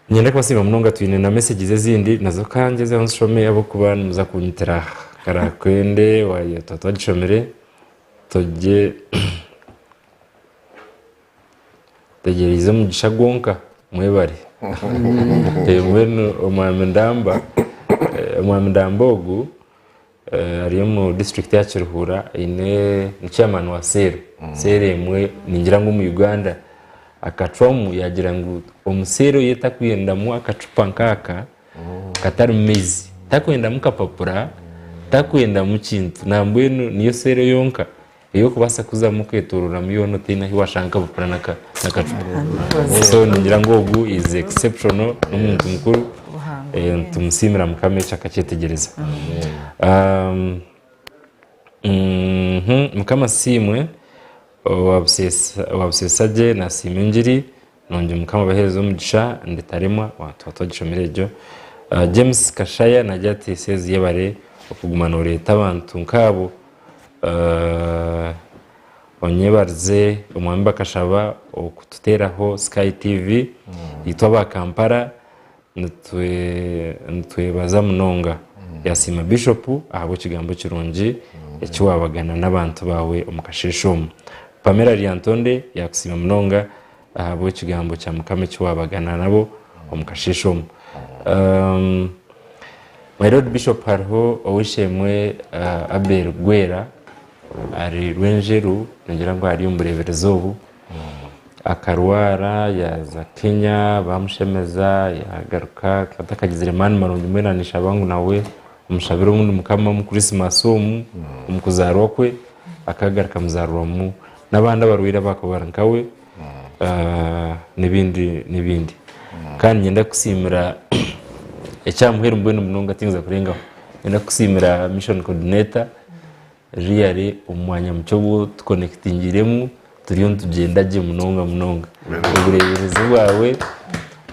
Niinyenda kubasiima munonga twine na messages ezindi nazo ka ngyezeho nzishome ahabw'okuba nimuza kunyitira aha. Karakwende tuba twagishomire tugye Ntegyereize omugisha gwonka mwebare. Mbwenu omwami Ndamba, omwami Ndamba ogu ari omu disiturikiti ya Kiruhura aine ni chairman wa seero, seero emwe ningira ngu omu Uganda akacwamu yagira ngu omu seero ye takwendamu akacupa nk'aka katarimu maizi, takwendamu kapapura, takwendamu kintu nambwenu niyo seero yonka Ey'okubaasa kuzamu okeetoororamu yoona otaine ahu waashanga akapapura n'akacupa. So ningira ngu ogu is exceptional n'omuntu mukuru nitumusiimira Mukama ekyo akakyetegyereza. Mukama asiimwe owa Busesagye nasiima engiri nungi Mukama abaheereze omugisha nditaremwa tuba twagishomire egyo. James Kashaya nagira ati Seezi yebare okuguma noreeta abantu nkaabo Onyebarize Omwami Bakashaba okututeraho Sky TV itwe aba Kampala nitwebaza munonga. Yasiima Bishop ahabw'ekigambo kirungi eki wabagana n'abantu baawe omu kasheeshe omu. Pamela Lyantonde yakusiima munonga ahabw'ekigambo kya Mukama eki wabagana nabo omu kasheeshe omu. My Lord Bishop hariho ow'eishe-emwe Abel Gwera ari Rwenjeru ningira ngu ari omu bureeberezi obu akarwara yaaza Kenya baamushemeza yaagaruka atakagizire maani marungi mbwenu naanishaba ngu nawe omushabire obundi Mukama omu Christmas omu omu kuzaarwa kwe akagaruka amuzaarirwamu n'abandi abarwaire abakuba bari nkawe n'ebindi n'ebindi. Kandi niinyenda kukusiimira ekya muheru mbwenu munonga tinza kurengaho, niinyenda kukusiimira mission coordinator really omu mwanya mukye ogu otukonekitingiremu turiyo nitugyenda gye munonga munonga. Obureeberezi bwawe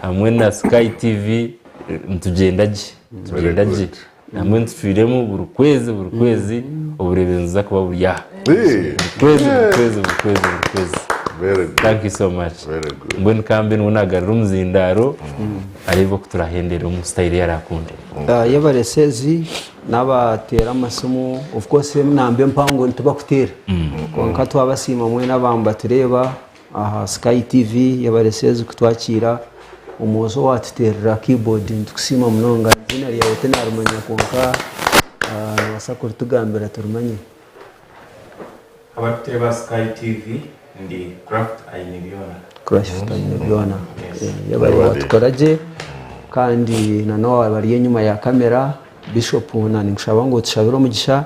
hamwe na Sky TV nitugyenda gye, nitugyenda gye. Nambwenu tucwiremu buri kwezi buri kwezi obureebezi nibuza kuba buri aha. Buri kwezi buri kwezi buri kwezi buri kwezi.
Very good.
Thank you so much.
Very good.
Mbwenu kambe niwe nagarura omuzindaaro areebe oku turahendere omu style ei arakunde.
Yebare Sezi n'abateera amasimu of course enamba empango nitubakuteera kwonka twabasiima mwena aba nibatureeba aha Sky TV yebare Sezi kutwakiira omwojo owatuteerera keyboard nitukusiima munonga eiziina ryawe tinarimanya kwonka nobaasa kuritugambira turimanye.
Abarikuteeba Sky TV ndi Craft Ainebyona.
Craft Ainebyona yebare watukora gye kandi na n'owaaba ari enyima ya kamera Bishop na ninkushaba ngu otushabire omugisha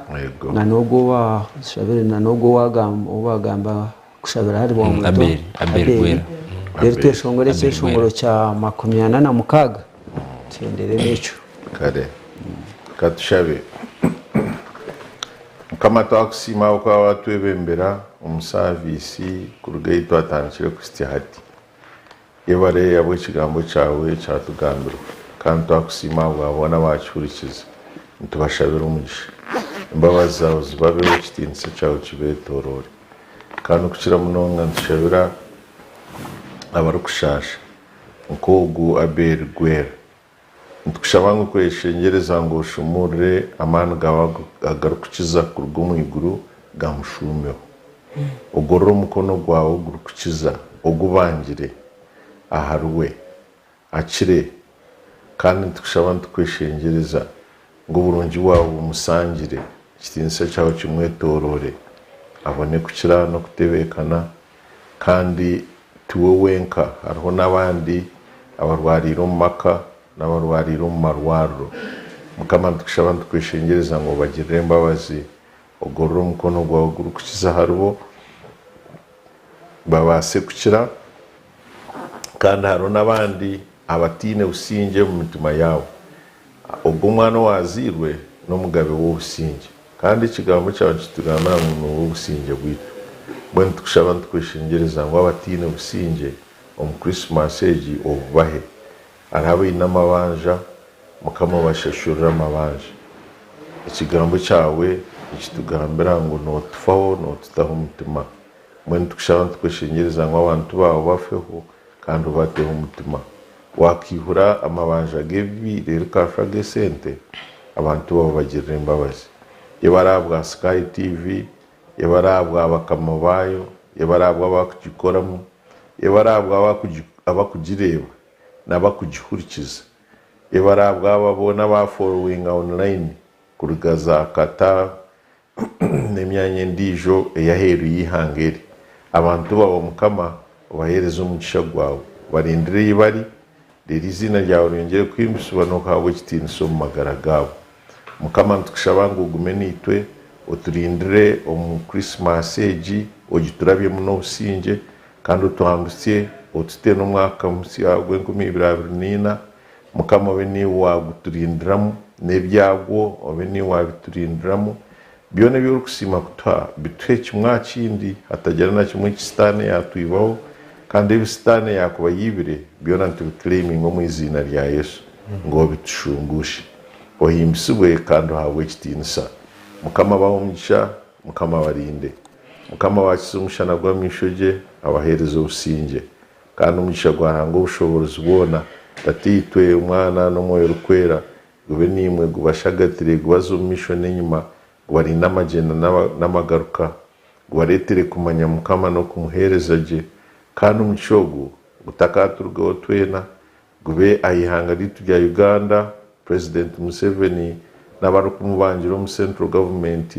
na n'ogwo owagamba Kushabira ahari Bwamwito
Abeli, Abeli
Abeli.
Gwera.
Reero tweshongore
Abeli
ekyeshongoro kya 46 tuhendere n'ekyo.
Kare katushabe. Mukama twakusiima ahabw'okuba watwebembera omu saviisi kuruga ei twatandikire kuhitsya hati. Yebare ahabw'ekigambo kyawe ekyatugambirwe kandi twakusiima ahabwa boona abaakihurikize. Nitubashabira omugisha. Embabazi zaawe zibabeho, ekitiinisa kyawe kibeetooroore. Kandi okukira munonga nitushabira abarikushaasha nk'ogu Abel Gwera. Nitukushaba ngu okweshengyereza ngu oshumurure amaani gaawe agarikukiza kuruga omu iguru gamushuumeho. Ogorore omukono gwawe ogurikukiza ogubangire ahariwe, akire. Kandi nitukushaba nitukweshengyereza ngu oburungi bwawe bumusangire, ekitiinisa kyawe kimwetooroore, abone kukira n'okutebeekana. Kandi tiwe wenka, hariho n'abandi abarwariire omu maka n'abarwariire omu marwariro. Mukama nitukushaba nitukweshengyereza ngu obagirire embabazi, ogorore omukono gwawe ogurikukiza aharibo, babaase kukira. Kandi hariho n'abandi abataine busingye omu mitima yaabo. Ogwo omwana owaazairwe n'omugabe w'obusingye. Kandi Ekigambo kyawe nikitugambira ngu niiwe obusingye bwaitu. Mbwenu nitukushaba nitukweshengyereza ngu abataine busingye omu Krisimaasi egi obubahe. Hariho abaine amabanja, Mukama obashashurire amabanja. Ekigambo kyawe nikitugambira ngu nootufaho, nootutaho omutima. Mbwenu nitukushaba nitukweshengyereza ngu abantu baawe bafeho kandi obateho omutima. Waakaihura amabanja g'ebibi reero okashwa ag'esente, abantu baawe obagirire embabazi. Yeba ari ahabwa Sky TV, yeba ari ahabwa bakama baayo, yeba ari ahabwa abakugikoramu, yeba ari ahabwa abakugireeba n'abakugihurikiza, yeba ari ahabwa abo boona abaforowinga online kuruga za Qatar n'emyanya endiijo ey'aheeru y'eihanga eri. Abantu baawe Mukama obaheereze omugisha gwawe, obarindire ei bari, reero eiziina ryawe ryongyere kuhimbisibwa n'okuhaabwa ekitiinisa omu magara gaabo. Mukama nitukushaba ngu ogume naitwe, oturindire omu Krisimaasi egi, ogiturabyemu n'obusingye, kandi otwambutsye otute n'omwaka musya ogw'enkumi ibiri abiri n'ina. Mukama obe niiwe waaguturindiramu, n'ebyagwo obe niiwe waabiturindiramu. Byona ebi orikusiima kutuha, bituhe kimwe aha kindi, hatagira na kimwe eki Sitaane yaatwibaho, kandi ebi Sitaane yaakuba yaibire, byona nitubiclaiminga omu iziina rya Yesu, ngu obitushumbuushe. Ohimbisibwe kandi ohaabwe ekitiinisa. Mukama abahe omugisha, Mukama abarinde. Mukama abaakize omushana gw'amaisho gye, abaheereze obusingye. Kandi omugisha gwa Ruhanga Ow'obushoboorozi bwona, Tataitwe, Omwana, n'Omwoyo Orikwera, gube naimwe, gubashagatire, gubaze omu maisho n'enyima, gubarinde amagyenda n'amagaruka, gubareetere kumanya Mukama n'okumuheereza gye, kandi omugisha ogu gutakaaturugaho twena, gube aha ihanga ryaitu rya Uganda, Purezidenti Museveni n'abarikumubangira omu Central Government,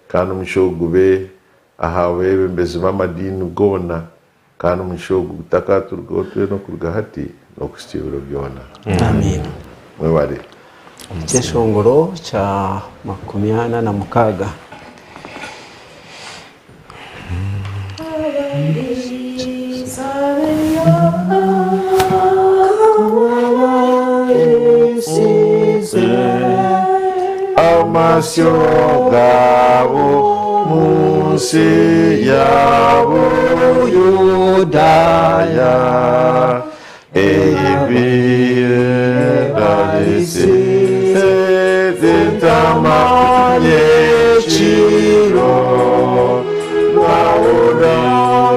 kandi omugisha ogu gube aha beebembezi b'amadiini goona, Kandi omugisha ogu gutakaaturugaho twena okuruga hati n'okuhitsya ebiro byona.
Amiina.
Mwebare.
Ekyeshongoro kya 46.
Amasyo gaabo mu nsi ya Buyudaaya, Ebiirarisize zitamanye kiro, Mwahurira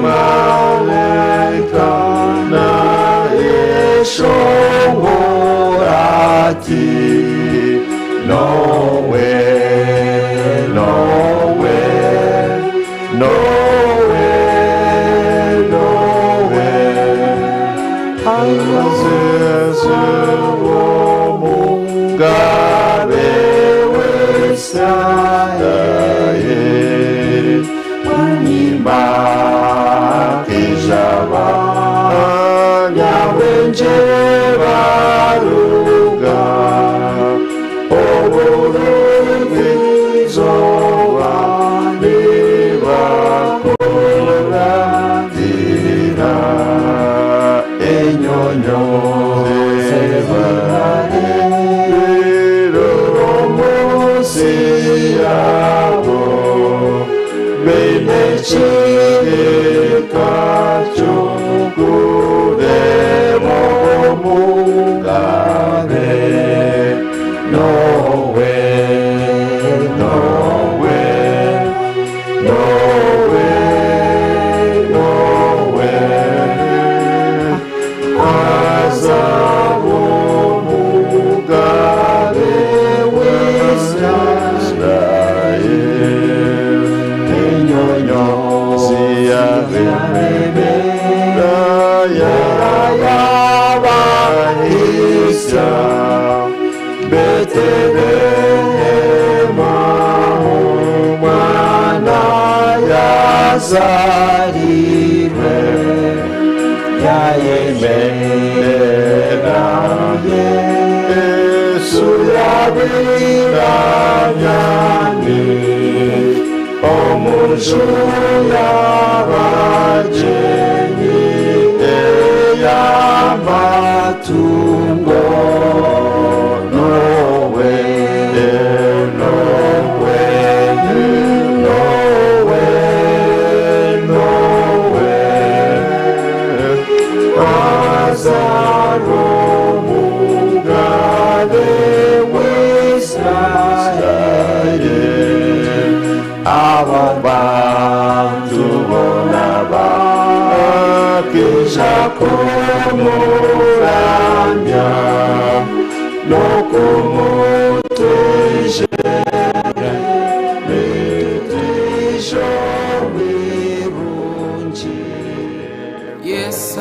malaika naayeshongora ati, Nowe, Nowe, Nowe, Nowe, Abazeeze b'omugabe w'Israeli, Bwanyima akijaba nyabwengye baruga oburugwa-izooba nibakuratira enyonyo zibarira omu nsi yaabo baine ekihika ky'okureeba omugabe. Nowe, Nowe, Nowe, Nowe, haza omugabe. Nyonyo siyabemera yabahisya Betelehema umwana yazalirwe yayemera Yesu yabiranyani omuju y'abagenyi ey'amatungo nowe nowe nowe nowe azarwa omugabe w'Isirayeli aba bantu bona bakija kumuramya no kumutwijera mitwijo mirungi
Yes, I